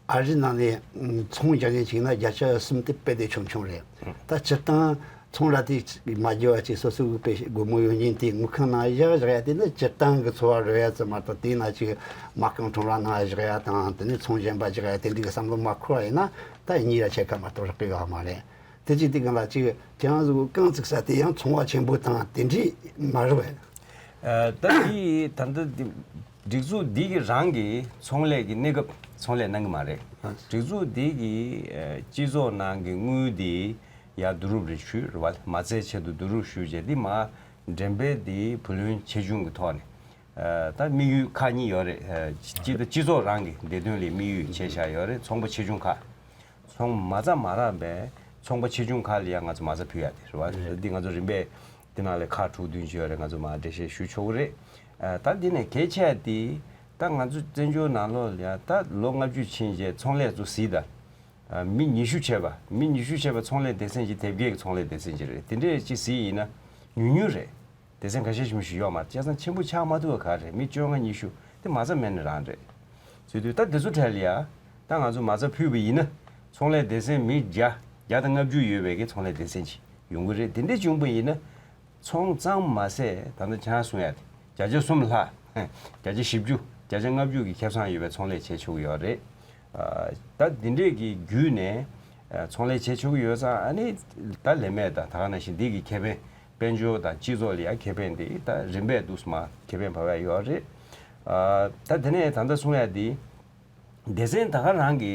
ཨ་རི་ནང་ནས་ཚོང་རྒྱག་མཁན་ཅིག་ཡིན་ན་བརྒྱ་ཆ་གསུམ་དེ་དཔེ་དེ་ཆུང་ཆུང་རེད། ད་སྤྱིར་བཏང་ཚོང་ར་དེ་མ་རྒྱག་པ་ཅིག་སོ་སོའི་དཔེ་སྒོར་མོ་ཡོད་མཁན་དེ་དངུལ་ཁང་ནང་བཞག་བཞག་ཡ་དེ་ནི་སྤྱིར་བཏང་གི་འཚོ་བ་རོལ་ཡ་ཙམ་མ་གཏོགས། དེའི་ནང་ཅིག་མ་རྐང་ཁྲོམ་ར་ནང་བཞག་ཡ་དང་དེ་ནས་ཚོང་གཞན་པ་རྒྱག་ཡ་དེ་འདྲའི་བསམ་བློ་མ་འཁོར་བ་ཡིན་ན་ད་གཉིས་ལ་ཕྱེད་ཀ་མ་གཏོགས་རག་གི་ཡོད་མ་རེད། དེ་ཅིག་དེ་སྒང་ལ་ཅིག་ཅང་ཟུག་རྐང་བཙུགས་ས་དེ་ཡང་ཚོང་བ་ཆེན་པོ་དང་དེ་འདྲའི་མ་རེད་པས། ཨ་ད་འདི་ད་ལྟ་འདི་སྒྲིག་འཛུགས་འདི་གི་རང་གི་ཚོང་ལས་ཀྱི་གནས་སྐབས་ཚོང་ལས་གནང་གི་མ་རེད། སྒྲིག་འཛུགས་འདི་གི་ཨ་སྤྱི་ཚོགས་ནང་གི་དངུལ་འདི་ཡར་བསྡུ་རུབ་རེ་ཞུས་རེད་པ། མ་རྩའི་ཆེད་དུ་བསྡུ་རུབ་ཞུས་རྗེས་འདི་མར་འགྲེམས་སྤེལ་འདི་བུ་ལོན་ཆེ་ཆུང་གི་ཐོག་ནས། ཨ་ད་དམིགས་ཡུལ་ཁག་གཉིས་ཡོད་རེད། ཨ་གཅིག་ད་སྤྱི་ཚོགས་རང་གི་བདེ་དོན་ལ་དམིགས་ཡུལ་བྱས་བཞག་ཡོད་རེད། ཚོང་པ་ཆེ་ཆུང་ཁག་ཚོང་མ་རྩ་མ་རག་པའི་ཚོང་པ་ཆེ་ཆུང་ཁག་ལ་ཡང་ང་ཚོ་མ་རྩ་ཕུལ་ཡ་དེ་རེད་པ། འདི་ང་ཚོ་རིམ་པས་འདི་ནང་ལ་ཁག་དྲུག་བདུན་ཅིག་ཡོད་རེད། ང་ཚོ་མར་འགྲེལ་བཤད་ཞུ་ཆོག་གི་རེད། ཨ་ད་འདི་ནས་གལ་ཆེ་བ་དེ་ད་ང་ཚོ་བཙན་བྱོལ་ནང་ལོགས་ལ་ཡ་ད་ལོ་ལྔ་བཅུ་ཕྱིན་རྗེས་ཚོང་ལས་ཚོ་གཟིགས་དང་། ཨ་མི་ཉི་ཤུ་བྱས་པ་མི་ཉི་ཤུ་བྱས་པ་ཚོང་ལས་སྡེ་ཚན་གཅིག་དེབ་སྐྱེལ་གྱི་ཚོང་ལས་སྡེ་ཚན་གཅིག་རེད། དེ་འདྲས་ཅིག་གཟིགས་ཡིན་ན་ཉུང་ཉུང་རེད། སྡེ་ཚན་ཁ་ཤས་ཤིག་མི་ཞིག་ཡོད་མ་རེད། བྱས་ཙང་ཆེན་པོ་ཆགས་མ་ཐུབ་པ་ག་རེད། མི་བཅོ་ལྔ་ཉི་ཤུ་དེ་མ་རྩ་མེད་ནི་རང་རེད། བཟོས་དུས་ད་དེ་ཚོ་གྲས་ལ་ཡ་ད་ང་ཚོ་མ་རྩ་ཕུལ་བ་ཡིན་ན་ཚོང་ལས་སྡེ་ཚན་མི་བརྒྱ་བརྒྱ་དང་ལྔ་བཅུ་ཡོད་པའི་གི་ཚོང་ལས་སྡེ་ཚན་ཅིག་ཡོང་གི་རེད། དེ་འདྲས་བྱུང་བ་ཡིན་ན་ཚོང་གཙང་མ་ཟད་ད་ལྟ་ཁྱེད་རང་གསུང་ཡ་དེ་བརྒྱ་ཆ་གསུམ་ལྷག་བརྒྱ་ཆ་བཞི་བཅུ་བརྒྱ་ཆ་ལྔ་བཅུ་གི་ཁེ་བཟང་ཡོད་པའི་ཚོང་ལས་བྱེད་ཆོག་གི་ཡོད་རེད། ཨ་ད་འདི་འདྲས་ཀྱི་བརྒྱུད་ནས་ཨ་ཚོང་ལས་བྱེད་ཆོག་གི་ཡོད་ཙང་། ཨ་ནི་ད་ལས་མེད་དང་ད་ག་ནང་བཞིན་འདི་གི་ཁེ་ཕན་དཔལ་འབྱོར་དང་སྤྱི་ཚོགས་ལ་ཡང་ཁེ་ཕན་དེ་ད་རིམ་པས་འདུག་སེ་མར་ཁེ་ཕན་བབས་ཡ་ཡོད་རེད། ཨ་ད་དེ་ནས་ད་ལྟ་གསུང་ཡ་འདི་སྡེ་ཚན་ད་ག་རང་གི་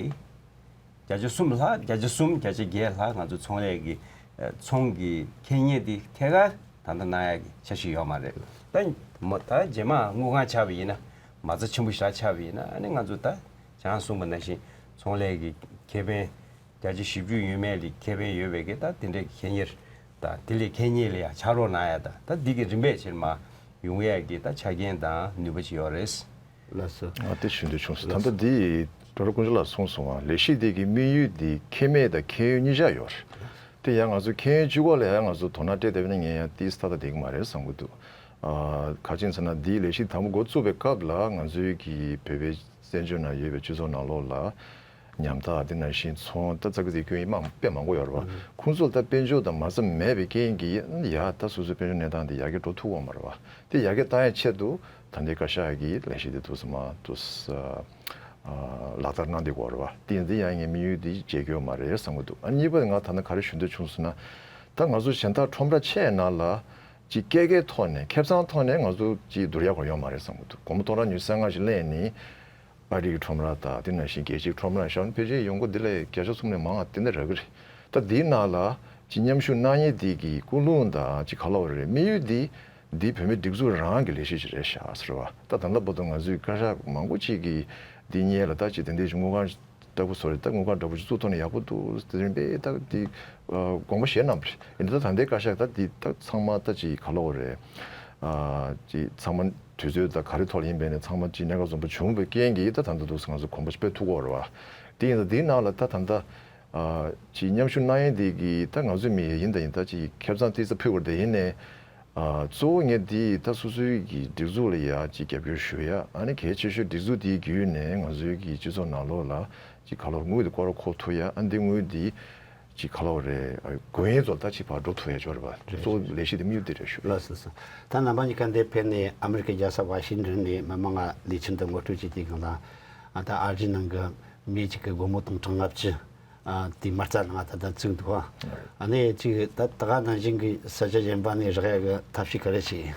བརྒྱ་ཆ་གསུམ་ལྷག་བརྒྱ་ཆ་གསུམ་བརྒྱ་ཆ་བརྒྱད་ལྷག་ང་ཚོ་ཚོང་ལས་ཀྱི་ཨ་ཚོང་གི་ཁེ་གཉེར་འདི་ཐད་ཀར་ད་ལྟ་གནང་ཡ་གི་འཆར་གཞི་ཡོད་མ་རེད། ད་མ་ད་རྗེས་མ་དངུལ་ཁང་ཆགས་པ་ཡིན་ན་མ་རྩ་ཆེན་པོ་ཞིག་ཆགས་པ་ཡིན་ན་ཨ་ནི་ང་ཚོ་ད་ཁྱེད་རང་གསུངས་པ་ནང་བཞིན་ཚོང་ལས་ཀྱི་ཁེ་ཕན་བརྒྱ་ཆ་བཞི་བཅུ་ཡོད་མེད་ལ་ཁེ་ཕན་ཡོད་པའི་གི་ད་དེ་འདྲའི་གི་ཁེ་གཉེར་དང་དེ་ལས་ཁེ་གཉེར་ལ་ཡང་ཕྱག་རོགས་གནང་ཡ་དང་ད་འདི་གི་རིམ་པས་ཕྱིར་མར་ཡོང་ཡ་གི་ད་ཆ་རྐྱེན་དང་ནུས་པ་ཅིག་ཡོད་རེད། ལགས་སོ། ཨ་དེ་ཞུ་འདོད་བྱུང་སོང་། ད་ལྟ་འདི་ཌོག་ཊར་དཀོན་མཆོག་ལགས་གསུངས་སོང་བ། ལས་གཞི་འདི་གི་དམིགས་ཡུལ་འདི་ཁེ་མེད་དང་ཁེ་ཡོད་གཉིས་ཆ་ཡོད་རེད། དེ་ཡང་ང་ཚོ་ཁེ་ཡོད་གཅིག་པོ་ལ་ཡང་ང་ཚོ་དོ་སྣང་སྤྲད་བསྡད་པ་ན་ངས་ཡང་ཏིས་ཏག་ཏག་བསྡད་ཀྱི་མ་རེད་བསམ་གྱི་འདུག་ཨ་ག་ཅི་ཡིན་ཟེར་ན་འདིའི་ལས་གཞི་དང་པོ་འགོ་བཙུགས་པའི་སྐབས་ལ་ང་ཚོའི་གི་བོད་པའི་བཙན་བྱོལ་ནང་ཡོད་པའི་སྤྱི་ཚོགས་ནང་ལོགས་ལ་ཉམ་ཐག་དེ་ནང་བཞིན་ཚོང་ད་ཙག་གི་ཙིག་སྐྱོན་ཡིན་མང་དཔེ་མང་པོ་ཡོད་རེད་བ། ཁོང་ཚོ་ལ་ད་དཔལ་འབྱོར་དང་མ་རྩ་མེད་པའི་རྐྱེན་གྱིས་ཡ་ད་སོ་སོའི་དཔལ་འབྱོར་གནས་སྟངས་དེ་ཡར་རྒྱས་འགྲོ་ཐུབ་ཀྱི་ཡོད་མ་རེད་བ། དེ་ཡར་རྒྱས་བཏང་ཡའི་ཆེད་དུ་ད་ལྟའི་བཀའ་ཤག་གིས་ལས་གཞི་དེ་འདུག་སེ་མར་འདུག་སེ་ལག་བསྟར་གནང་བསྡད་ཀྱི་ཡོད་རེད་བ། དེ་ཡིན་དུས་ཡང་ངས་དམིགས་ཡུལ་དེ་བརྗེད་ཀྱི་ཡོད་མ་རེད་བསམ་གྱི་འདུག་ཨ་གཉིས་པ་ང་ད་ནི་ག་རེ་ཞུ་འདོད་བྱུང་ཟེར་ན། ད་ང་ཚོ་གཞན་དག་ཁྲོམ་ར་ཆེ་ནང་ལ་ཅིག་སྐྱེད་ཀའི་ཐོག་ནས་ཁེ་བཟང་ཐོག་ནས་ང་ཚོ་ཅིག་བསྡུར་ཡ་གང་ཡོད་མ་རེད་བསམ་གྱི་འདུག་སྒོར་མོ་སྟོང་ཕྲག་ཉི་ཤུ་རྩ་ལྔ་ཞིག་ལེན་ནས་ཨ་རིའི་ཁྲོམ་ར་དང་དེ་ནང་བཞིན་རྒྱལ་སྤྱིའི་ཁྲོམ་ར་བཞག་ན་ཕལ་ཆེར་ཡོང་སྒོ་འདི་ལས་བརྒྱ་ཆ་གསུམ་ནས་མང་བ་དེ་འདྲ་རག་གི་རེད། ད་འདིའི་ནང་ལ་ཅིག་མཉམ་ཞུགས་གནང་མཁན་དེ་གི་ཀུན་སློང་དང་ཅིག་ག་ལབ་དགོས་རེད། དམིགས་ཡུལ་འདི་འདི་བོད་མིའི་སྒྲིག་འཛུགས་རང་གི་ལས་གཞི་ཞིག་རེད་ཤག་ཟེར་བ། ད་ད་ལྟ་བར་དུ་ང་ཚོའི་བཀའ་ཤག་མང་པོ་ཅིག་གིས་འདི་སྔོན་ལ་ད་ཅིག་དེ་འདྲའི་དངུལ་ཁང་ལྟ་བུ་བཟོ་རེད། ད་དངུལ་ཁང་འདྲ་པོ་ཞིག་བཙུགས་ཐུབ་ན་ཡག་པོ་འདུག་དེ་རིང་པས་ད་འདི་དགོངས་པ་བཞེས་གནང་བ་རེད། ཡིན་ད་ད་ལྟའི་བཀའ་ཤག་ད་འདི་ད་ཚང་མ་ད་ཅིག་ག་ལབ་དགོས་རེད། ཅིག་ཚང་མ་དུས་ཚོད་ད་ག་རེ་ཐོག་ལ་ཡིན་པས་ནས་ཚང་མ་ཅིག་གནད་འགག་འཛོམས་པོ་བྱུང་བའི་རྐྱེན་གྱིས་ད་ད་ལྟ་འདུག་ང་ཚོ་གོམ་པ་སྤོས་ཐུབ་ཀྱི་ཡོད་རེད་བ། དེ་ཡིན་ད་འདིའི་ནང་ལ་ད་ད་ལྟ་ཅིག་མཉམ་ཞུགས་གནང་ཡས་འདི་གིས་ད་ང་ཚོའི་མི་ཡིན་ད་ཡིན་ད་ཅིག་ཁེ་བཟང་ཏོག་ཙམ་ཕུལ་དགོས་རེད། དེ་ཡིན་ནས་གཙོ་བོ་ངས་འདི་ད་སོ་སོའི་གི་སྒྲིག་འཛུགས་ལ་ཡ་ཅིག་རྒྱབ་སྐྱོར་ཞུ་ཡ། ཨ་ནི་གལ་ཆེ་ཤོས་སྒྲིག་འཛུགས་འདིའི་བརྒྱུད་ནས་ང་ཚོའི་གི་སྤྱི་ཚོགས་ནང་ལོགས་ལ་ཅིག་ག་ལོར་དངུལ་འདི་སྐོར་འཁོར་ཐུབ་ཡ། ཨ་འདི་དངུལ་འདི་ཅིག་ག་ལོར་རེད། དགོས་ངེས་ཚོ་ད་ཅིག་ཕར་འགྲོ་ཐུབ་ཡ་ཅིག་རེད་པ། རེད། གཙོ་བོ་ལས་གཞི་འདི་དམིགས་ཡུལ་འདི་རེད་ཞུ། ལགས་སོ་སོ། ད་རྣམ་པ་གཉིས་ཀ་འདིར་ཕེབས་ནས་ཨ་མི་རི་ཀའི་རྒྱལ་ས་ཝ་ཤིང་ཊོན་ནས་མི་མང་ང་ལས་འཆར་འདི་ངོ་སྤྲོད་བྱས་དུས་སྒང་ལ། ཨ་ད་ཨ་རིའི་ནང་གི་མི་གཅིག་གི་སྒོར་མོ་སྟོང་ཕྲག་ལྔ་བཅུ་ཨ་དེ་མ་རྩ་ལ་ང་ད་ལྟ་བཙུགས་འདུག་ཨ། ཨ་ནི་ཅིག་ད་ད་ག་ནང་བཞིན་གྱི་ས་ཆ་གཞན་པ་ནས་རག་ཡ་གི་ཐབས་ཤེས་ག་རེ་བྱས།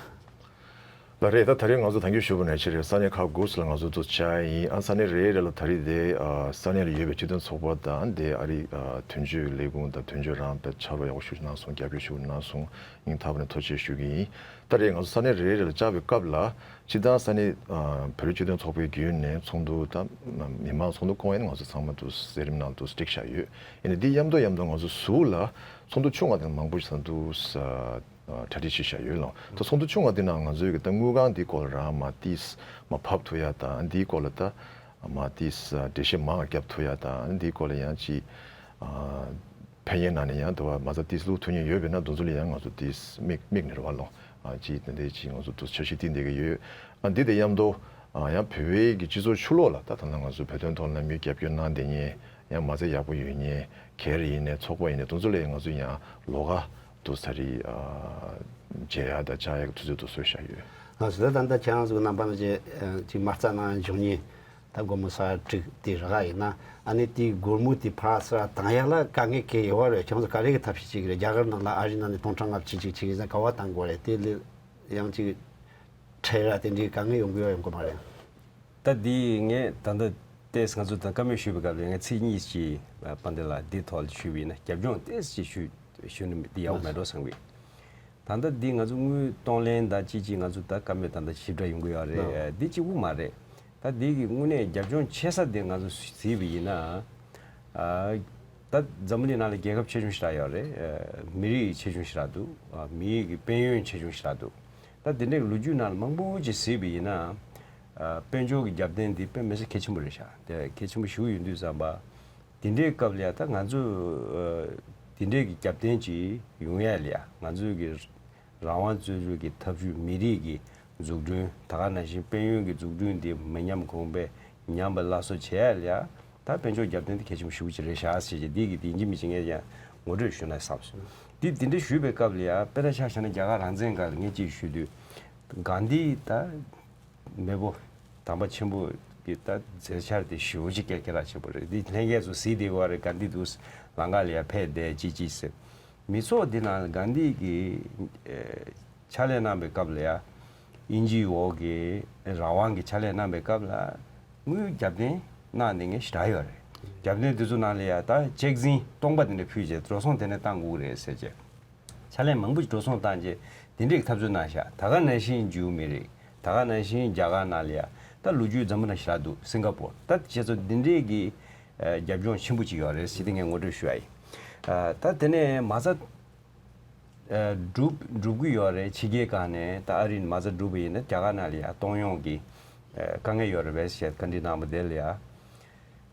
ད་རེད། ད་ད་རེས་ང་ཚོ་ད་གིན་ཞུས་པ་ནང་བཞིན་རེད། ས་གནས་ཁག་དགུ་ཙམ་ལ་ང་ཚོ་ཚུར་བཅར་ཡིན། ཨ་ས་གནས་རེ་རེ་ལ་ད་རེས་དེ་ཨ་ས་གནས་ལ་ཡོད་པའི་སྤྱི་མཐུན་ཚོགས་པ་དང་དེ་ཨ་རི་ཨ་དོན་གཅོད་ལས་ཁུངས་དང་དོན་གཅོད་རང་དཔེ་ཕྱག་རོགས་ཡག་པོ་ཞིག་གནང་སོང་། རྒྱབ་སྐྱོར་ཞིག་གནང་སོང་། སྙིང་ཐག་པ་ནས་ཐུགས་རྗེ་ཆེ་ཞུ་གི་ཡིན། ད་རེས་ང་ཚོ་ས་གནས་རེ་རེ་ལ་བཅར་བའི་སྐབས་ལ་སྤྱིར་བཏང་ས་གནས་ཨ་བོད་རིགས་སྤྱི་མཐུན་ཚོགས་པའི་བརྒྱུད་ནས་ཚོགས་འདུ་དང་མི་མང་ཚོགས་འདུ་སྐོང་ཡས་ནི་ང་ཚོ་ཚང་མ་འདུག་ཟེར་རིམ་ནང་དུ་སྒྲིག་བཞག་ཡོད། ཡིན་ནའི་འདི་མཉམ་དུ་མཉམ་དུ་ང་ཚོ་ཟུར་ལ་ཚོགས་འདུ་ཆུང་བ་དེ་མང་པོ་ཞིག་ཚང་འདུག་ས། གྲ་སྒྲིག་བྱས་བཞག་ཡོད་ལ། ད་ཚོགས་འདུ་ཆུང་བ་འདི་ནང་ང་ཚོའི་གི་ད་དངུལ་ཁང་འདིའི་སྐོར་ལ་རང་མ་ཏིས་མ་ཕབ་ཐུབ་ཡ་དང་འདིའི་སྐོར་ལ་ད་མ་ཏིས་འགྲེལ་བཤད་མང་བརྒྱབ་ཐུབ་ཡ་དང་འདིའི་སྐོར་ལ་ཡང་ཅིག་ཕན་ཡོན་ནང་ནས་ཡང་དུ་བ་མ་རྩ་ཏིས་བླུག་ཐུབ་མཁན་ཡོད་པས་ན་དུ་ཚོ་ལ་ཡང་ང་ཚོ་ཏིས་མིག་མིག་ནས་རེ་བ་ལོ། ཅིག་དེ་འདྲའི་ཅིག་ང་ཚོ་དུ་འཆར་གཞི་བཏིང་བསྡད་ཀྱི་ཡོད། ཨ་འདི་དེ་མཉམ་དུ་ཡང་བོད་པའི་གི་སྤྱི་ཚོགས་ཕྱི་ལོགས་ལ་ད་ད་ལྟ་ང་ཚོ་བོད་དོན་ཐོག་ལ་མི་རྒྱབ་སྐྱོར་གནང་བསྡད་མཁན་ཡང་མ་རྩ་ཡག་པོ་ཡོད་མཁན་སྒེར་ཡིན་ནའི་ཚོགས་པ་ཡིན་ནའི་དུ་ཚོ་ལ་ཡང་ང་ཚོ་ཡང་ལོགས་ཀ་དུ་ས་རི་མཇལ་ཡག་དང་བཅར་ཡག་གི་དུས་ཚོད་དུ་བཟོས་བཞག་ཡོད། ལགས་སོ། ད་ད་ལྟ་ཁྱེད་རང་ཚོའི་རྣམ་པ་ལ་ཅིག་ཅིག་མ་རྩ་ནང་འབྱུང་ཉེན་ད་སྒོར་མོ་ས་དྲུག་དེ་རག་ཡིན་ན་ཨ་ནི་དེའི་སྒོར་མོ་དེ་ཕར་ས་བཏང་ཡག་ལ་དཀའ་ངལ་གང་ཡོད་པ་རེད། ཁྱེད་རང་ཚོ་ག་རེ་གི་ཐབས་ཤེས་བྱེད་ཀྱི་རེད། རྒྱ་གར་ནང་ལ་ཨ་རི་ནང་ནས་སྟོང་ཕྲག་ལྔ་བཅུ་ཅིག་བྱེད་ཀྱི་ཡིན་ཙང་ག་བ་བཏང་དགོས་རེད། དེ་ལས་ཡང་ཅིག་ཁྲལ་ར་དེ་འདྲའི་དཀའ་ངལ་ཡོང་གི་ཡོད་ཡོང་གི་མ་རེད། ད་འདི་ངས་ད་ལྟ་ཏེས་ང་ཚོ་དང་བཀའ་མོལ་ཞུས་པའི་སྐབས་ལ་ངས་ཚིག་གཉིས་ཅིག་དཔལ་ལྡན་ལགས་འདི་ཐོག་ལ་ཞུས་པ་ཡིན་ན་རྒྱབ་ལྗོངས་ཏེས་ཅིག་ཞུ་ཞུ་ན་འདི་ཡག་པོ་མེད་འགྲོ་བསམ་གི། ད་ལྟ་འདི་ང་ཚོ་དངུལ་གཏོང་ལེན་དང་ཅིག་ཅིག་ང་ཚོ་ད་བཀའ་མོལ་ད་ལྟ་ཞིབ་ཕྲ་ཡོང་གི་ཡོད་རེད། འདི་གཅིག་པུ་མ་རེད། ད་འདི་གི་དངོས་གནས་རྒྱབ་ལྗོངས་ཆེ་ས་དེ་ང་ཚོ་གཟིགས་པ་ཡིན་ན། ད་འཛམ་བུ་གླིང་ནང་ལ་རྒྱལ་ཁབ་ཆེ་ཆུང་ཞེ་དྲག་ཡོད་རེད། མི་རིགས་ཆེ་ཆུང་ཞེ་དྲག་འདུག་མི་རིགས་ཀྱི་དཔལ་ཡོན་ཆེ་ཆུང་ཞེ་དྲག་འདུག་ད་དེ་འདྲའི་ལོ་རྒྱུས་ནང་ལ་མང་པོ་ཅིག་གཟིགས་པ་ཡིན་ན། དཔལ་འབྱོར་གྱི་རྒྱབ་རྟེན་འདི་དཔེ་མི་སྲིད་གལ་ཆེན་པོ་རེད་ཤག་དེ་གལ་ཆེན་པོ་ཞིག་ཡིན་དུས་ཙམ་པ། དེ་འདྲའི་སྐབས་ལ་ཡ་ད་ང་ཚོ་དེ་འདྲའི་གི་རྒྱབ་རྟེན་ཅིག་ཡོང་ཡ་ལ་ཡ་ང་ཚོའི་གི་རང་དབང་རྩོད་རྒྱུ་གི་ཐབས་ཇུས་མི་རིགས་ཀྱི་འཛུགས་སྐྲུན་ད་ག་ནང་བཞིན་དཔལ་ཡོན་གྱི་འཛུགས་སྐྲུན་འདི་མི་ཉམས་གོང་འཕེལ་ཉམས་པ་སླར་གསོ་བྱེད་ཡ་ལ་ཡ་ད་དཔལ་འབྱོར་རྒྱབ་རྟེན་འདི་གལ་ཆེན་པོ་ཞེ་པོ་ཅིག་རེད་ཤག་ཟེར་གྱི་འདི་གི་འདི་ཡིན་གཅིག་མིན་གཅིག་ངས་ཡང་ངོ་སྤྲོད་ཞུ་ན་བསམ་སོང་། འདི་འདི་འདྲ་ཞུས་པའི་སྐབས་ལ་ཡ་དཔེར་ན་ཆ་བཞག་ན་རྒྱ་གར་རང་བཙན་སྒང་ལ་ངས་ཅིག་ཞུ་དུས་གྷན་དྷི་ད། མེས་པོ་དམ་པ་ཆེན་པོ་གི་ད་མཛད་འཆར་དེ་ཞེ་པོ་ཅིག་སྐད་སྐད་གྲགས་ཆེན་པོ་རེད། འདི་ལྷན་རྒྱས་ཚོ་གཟིགས་བསྡད་ཡོད་རེད། གྷན་དྷི་འདུག་ལམ་ཁ་ལ་ཡ་ཕེབས་བསྡད་ཅིག་ཅིག་ཟེར། མི་ཚོགས་འདི་ནང་གྷན་དྷི་གི་ཨེ་ཕྱག་ལས་གནང་པའི་སྐབས་ལ་ཡ་དབྱིན་ཇིའི་འོག་གི་རང་དབང་གི་ཕྱག་ལས་གནང་པའི་སྐབས་ལ་དངུལ་རྒྱབ་རྟེན་གནང་ནས་ངས་ཞེ་དྲག་ཡོད་རེད། རྒྱབ་རྟེན་འདི་ཚོ་ནང་ལ་ཡ་ད་ཅེག་ཟིན་སྟོང་པ་འདི་འདྲ་ཕུལ་རྗེས་འགྲོ་སོང་དེ་ནས་བཏང་དགོས་རེད་ཟེར་རྗེས། ཕྱག་ལས་མང་པོ་ཞིག་འགྲོ་སོང་བཏང་རྗེས་འདི་འདྲའི་འཐབ་རྩོད་གནང་ཤག་ད་ག་ནང་བཞིན་འཇུ་མི་རིགས་ད་ག་ནང་བཞིན་རྒྱ་གར་ནང་ལ་ཡ་ད་ལོ་རྒྱུས་འཛམ་བུ་ནང་ཞེ་དྲག་འདུག་སིང་ག་པོར་ད་བྱས་ཚོ་འདི་འདྲའི་གི་རྒྱབ་ལྗོངས་ཆེན་པོ་ཅིག་ཡོད་རེད་ཟེར་དེ་ངས་ངོ་སྤྲོད་ཞུ་ཡ་ཡིན། ད་དེ་ནས་མ་རྩ་སྒྲུབ་སྒྲུབ་གི་ཡོད་རེད། ཕྱི་རྒྱལ་སྒང་ནས་ད་ཨ་རི་ནས་མ་རྩ་སྒྲུབ་པ་ཡིན་ན་རྒྱ་གར་ནང་ལ་ཡ་གཏོང་ཡོང་གི་དཀའ་ངལ་ཡོད་རེད་བས་ཞེས་བཀའ་འདྲི་གནང་བ་དེ་ལ་ཡ།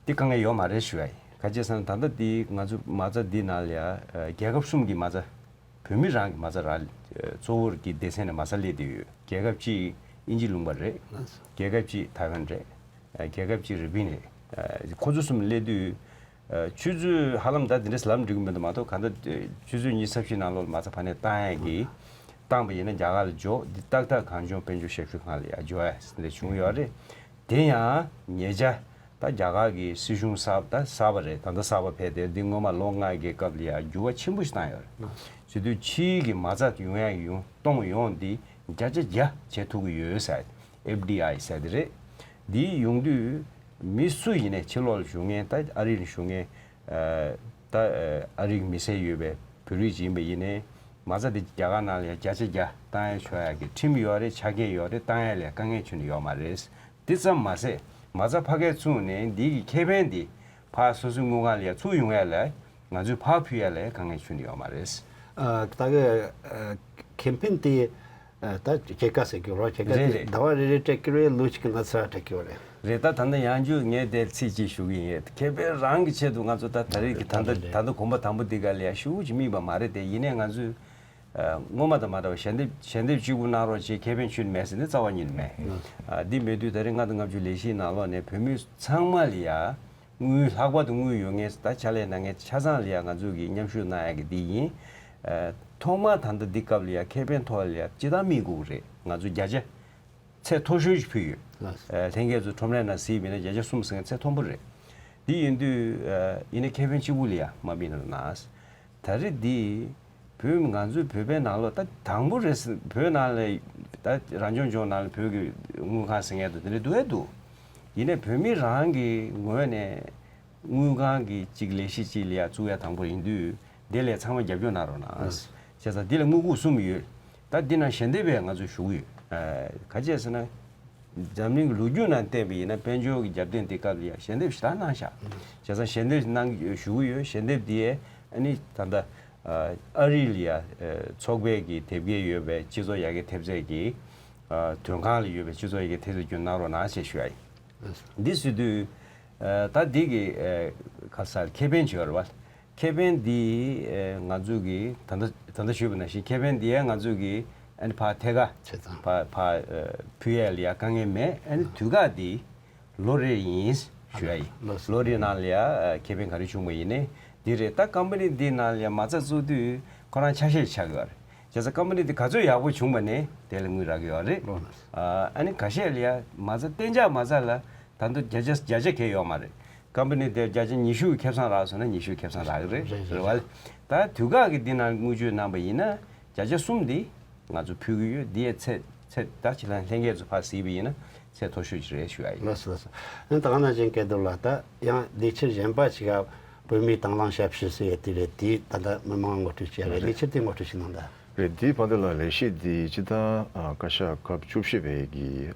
འདི་དཀའ་ངལ་ཡོད་མ་རེད་ཞུ་ཡ་ཡིན། ག་ཅི་ཟེར་ན་ད་ལྟ་འདི་ང་ཚོ་མ་རྩ་འདི་ནང་ལ་ཡ་རྒྱལ་ཁབ་གསུམ་གྱི་མ་རྩ་བོད་མི་རང་གི་མ་རྩ་ར་གཙོ་བོར་གྱི་སྡེ་ཚན་ནས་མ་རྩ་སླེབས་བསྡད་ཡོད། རྒྱལ་ཁབ་གཅིག་དབྱིན་ཇི་ལུང་པ་རེད། རྒྱལ་ཁབ་གཅིག་ཐའེ་ཝན་རེད། རྒྱལ་ཁབ་གཅིག་རི་པིན་རེད། ཁོ་ཚོ་གསུམ་སླེབས་དུས་ཆུ་ཚོད་ཧ་ལམ་ད་འདི་འདྲ་ལབ་འགྲིག་གི་མི་འདུག་མ་གཏོགས་གང་ལྟར་ཆུ་ཚོད་ཉི་ཤུ་རྩ་བཞི་ནང་ལོགས་ལ་མ་རྩ་ཕ་ནས་བཏང་ཡ་གི་བཏང་པ་ཡིན་ན་རྒྱ་གར་ལ་འཇོག་འདི་ཏག་ཏག་གངས་ལྗོངས་དཔལ་འབྱོར་ཞབས་ཞུ་ཁང་ལ་ཡ་འཇོག་ཡ་འདི་འདྲ་བྱུང་ཡོད་རེད། དེ་ཡང་ཉེ་ཆར་ད་རྒྱ་གར་གྱི་སྲིད་གཞུང་གསར་ད་གསར་པ་རེད། ད་ལྟ་གསར་པ་ཕེབས་ཏེ་འདི་སྔོན་མ་ལོ་ལྔ་གི་སྐབས་ལ་ཡང་འགྱུར་བ་ཆེན་པོ་ཞིག་བཏང་ཡོད་རེད། བྱེད་དུས་ཕྱིའི་གི་མ་རྩ་ཡོང་ཡ་ཡོང་གཏོང་ཡོང་འདི་བརྒྱ་ཆ་བརྒྱ་བྱེད་ཐུབ་ཀྱི་ཡོད་ཟེར། ཨེཕ་ཌི་ཨའི་ཟེར་དེ་རེད། འདི་ཡོང་དུས་མི་སུ་ཡིན་ནའི་ཕྱི་ལོགས་ལ་བཞུགས་མཁན་ད་ཨ་རི་ལ་བཞུགས་མཁན་ད་ཨ་རི་གི་མི་སེར་ཡོད་པའི་བོད་རིགས་ཅིག་ཡིན་པ་ཡིན་ནའི་མ་རྩ་འདི་རྒྱ་གར་ནང་ལ་ཡང་བརྒྱ་ཆ་བརྒྱ་བཏང་ཡ་ཆོག་ཡ་གི་ཁྲིམས་ཡོད་རེད། ཆ་རྐྱེན་ཡོད་རེད། བཏང་ཡ་ལ་དཀའ་ངལ་ཁྱོན་ནས་ཡོད་མ་རེད། དེ་ཙམ་མ་ཟད་མ་རྩ་ཕ་གིར་བཙུགས་ནས་འདི་གི་ཁེ་ཕན་འདི་ཕར་སོ་སོའི་དངུལ་ཁང་ལ་ཡ་ཚུར་ཡོང་ཡ་ལ་ང་ཚོས་ཕར་ཕུལ་ཡ་ལ་དཀའ་ངལ་ཁྱོན་ནས་ཡོད་མ་རེད། ཨ་ད་གི་ཨ་ཁེ་ཕན་དེ་ཨ་ད་ཁྱེད་ཀ་ཟེར་གི་རོ། ཁྱེད་ཀ་རེད་དེ་རེད། ཟླ་བ་རེ་རེ་སྤྲད་ཀྱི་རེད། ལོ་གཅིག་གི་ནང་ཚུར་སྤྲད་ཀྱི་ཡོད་རེད། རེད། ད་ད་ནི་ཡང་རྒྱུ་ངས་དེ་ཚིག་གཅིག་ཞུ་གི་ཡིན། ཁེ་ཕན་རང་གི་ཆེད་དུ་ང་ཚོ་ད་ད་རེས་ཀྱི་ད་ལྟ་ད་ལྟ་གོམ་པ་དང་པོ་འདི་ག་ལ་ཡ་ཤུགས་ཀྱིས་དམིགས་པ་མ་རེད་དེ། ཡིན་ནའི་ང་ཚོས་སྔོན་མ་དང་མ་འདྲ་བ་ཞལ་འདེབས་ཞལ་འདེབས་གཅིག་པུ་གནང་རོགས་བྱེད། ཁེ་ཕན་ཁྱོན་མེད་ཟེར་ནས་རྩ་བ་ཉིད་ནས་མེད། ཨ་འདི་མེད་དུས་ད་རེས་ལྔ་དང་ལྔ་བཅུ་ལས་གཞིའི་ནང་ལོགས་ནས་བོད་མི་ཚང་མ་ལ་ཡ་དངུལ་ལྷག་པར་དུ་དངུལ་ཡོད་མཁན་ད་ཕྱག་ལས་གནང་མཁན་ཆ་ཚང་ལ་ཡ་ང་ཚོ་གིས་མཉམ་ཞུགས་གནང་ཡ་གི་འདི་ཡིན། ཨ་ཐོག་མར་ད་ལྟ་འདི་སྐབས་ལ་ཡ་ཁེ་ཕན་ཐོག་ལ་ཡ་སྤྱིར་བཏང་དམིགས་དགོས་ཀྱི་རེད། ང་ཚོ་བརྒྱ་ཆ་ཚད་མཐོ་ཤོས་ཤིག་ཕུལ་ཡོད། ལགས་སོ། ཨ་ལྷན་རྒྱས་ཚོ་ཁྲོམ་རའི་ནང་གཟིགས་པ་ཡིན་ན་བརྒྱ་ཆ་གསུམ་ཟེར་མཁན་ཚད་མཐོན་པོ་རེད། འདི་ཡིན་དུས་ཨ་ཡིན་ན་ཁེ་ཕན་གཅིག་པུ་ལ་ཡ་མ་དམིགས་ན་ན། ད་རེས་འདི་ བོད་ང་ཚོའི་བོད་པའི་ནང་ལོགས་ད་དང་པོ་རེད་ཟེར། བོད་ནང་ལ་ད་རང་སྐྱོང་ལྗོངས་ནང་ལ་བོད་ཀྱི་དངུལ་ཁང་ཟེར་མཁན་དང་དེ་འདྲ་འདུག་ཨེ་འདུག་ཡིན་ནའི་བོད་མི་རང་གི་ངོས་ནས་དངུལ་ཁང་གི་གཅིག་ལས་གཞི་གཅིག་ལ་ཡ་བཙུགས་ཡ་དང་པོ་ཡིན་དུས། དེ་ལ་ཚང་མ་རྒྱབ་སྐྱོར་གནང་རོགས་གནང་། བྱས་ཙང་འདི་ལ་དངུལ་ཁུག་གསུམ་ཡོད། ད་འདི་ནང་ཞལ་འདེབས་ཡང་ང་ཚོས་ཞུ་གི་ཡོད། ཨ། ག་ཅི་ཟེར་ན། འཛམ་གླིང་གི་ལོ་རྒྱུས་ནང་བལྟས་པ་ཡིན་ན་དཔལ་འབྱོར་གྱི་རྒྱབ་རྟེན་དེ་སྐབས་ལ་ཡང་ཞལ་འདེབས་ཞེ་དྲག་གནང་ཤག་བྱས་ཙང་ཞལ་འདེབས་གནང་ཞུ་གི་ཡོད། ཞལ་འདེབས་དེ་ཨ་ནི་ད་ལྟ་ཨ་རི་ལ་ཡ་ཚོགས་པའི་གི་དེབ་སྐྱེལ་ཡོད་པའི་སྤྱི་ཚོགས་ཡར་རྒྱས་ཐེབས་རྩ་གི་དོན་ཁང་ལ་ཡོད་པའི་སྤྱི་ཚོགས་ཡར་རྒྱས་ཐེབས་རྩ་བརྒྱུད་གནང་རོགས་གནང་ཞེས་ཞུ་ཡ་ཡིན། འདི་ཟེར་དུས་ད་འདི་གི་ཁ་ས་ཁེ་ཕན་བྱེད་ཡོད་རེད་བ། ཁེ་ཕན་འདི་ཨེ་ང་ཚོ་གི་ད་ལྟ་ད་ལྟ་ཞུས་པ་ནང་བཞིན་ཁེ་ཕན་འདི་ཡང་ང་ཚོ་གི་ཨ་ནི་ཕར་ཐད་ཀར་བྱས་ཙང་ཕར་ཕར་ཨེ་ཕུལ་ཡས་ལ་ཡ་དཀའ་ངལ་མེད། ཨ་ནི་དུས་བཀག་འདི་ལོ་རེ་ཡིན་ཞུ་ཡ་ཡིན། ལོ་ལོ་རེ་ནང་ལ་ཡ་ཨེ་ཁེ་ཕན་ག་རེ་བྱུང་བ་ཡིན་ནའི་འདི་རེད། ད་ཀམ་པ་ནི་འདི་ནང་ལ་ཡ་མ་རྩ་བཙུགས་དུས་ཁོ་རང་ཆ་ཤས་ཆགས་ཀྱི་ཡོད་རེད། བྱས་ཙང་ཀམ་པ་ནི་འདི་ག་ཚོད་ཡག་པོ་བྱུང་བ་ནས་དེ་ལ་དངུལ་རག་གི་ཡོད་རེད། ལོ་ལ། ཨ་ནི་ཁ་ཤས་ལ་ཡ་མ་རྩ་གཏན་འཇགས་མ་རྩ་ལ་ད་དུང་བརྒྱ་ཆ་བརྒྱ་ཆ་གས་ཡོད་མ་རེད། ཀམ་པ་ནི་དེ་བརྒྱ་ཆ་ཉི་ཤུ་ཁེ་བཟང་རག་སོང་ན་ཉི་ཤུ་ཁེ་བཟང་རག་གི་རེད། རེད་རེད། རེད་བ། ད་དུས་བཀག་གི་འདི་ནང་དངུལ་བཅོལ་གནང་པ་ཡིན་ན་བརྒྱ་ཆ་གསུམ་འདི་ང་ཚོ་ཕུལ་གི་ཡོད། འདི་ཡའི་ཚད་ཚད་ད་ཕྱི་ལ་ལྷན་རྒྱས་ཚོ་ཕར་གཟིགས་པ་ཡིན་ན་ཚད་མཐོ་ཤོས་ཅིག་རེད་ཞུ་ཡ་ཡིན། ལགས་སོ་ལགས་སོ། ཨ་ནི་ད་ག་ནང་བཞིན་སྐལ་རྡོར་ལགས། ད་ཡང་ལས་འཆར་གཞན་པ་ཞིག་ག་བོད་མིའི་དང་བླངས་ཞབས་ཞུ་ཟེར་ཡ་དེ་རེད། དེ་ད་ལྟ་མི་མང་ངོ་སྤྲོད་བྱས་པའི་ལས་འཆར་དེ་ངོ་སྤྲོད་ཞིག་གནང་དང་། རེད། དེའི་བར་དུ་ལ་ལས་གཞི་འདི་སྤྱི་བཏང་ཨ་བཀའ་ཤག་སྐབས་བཅུ་བཞི་པའི་གི་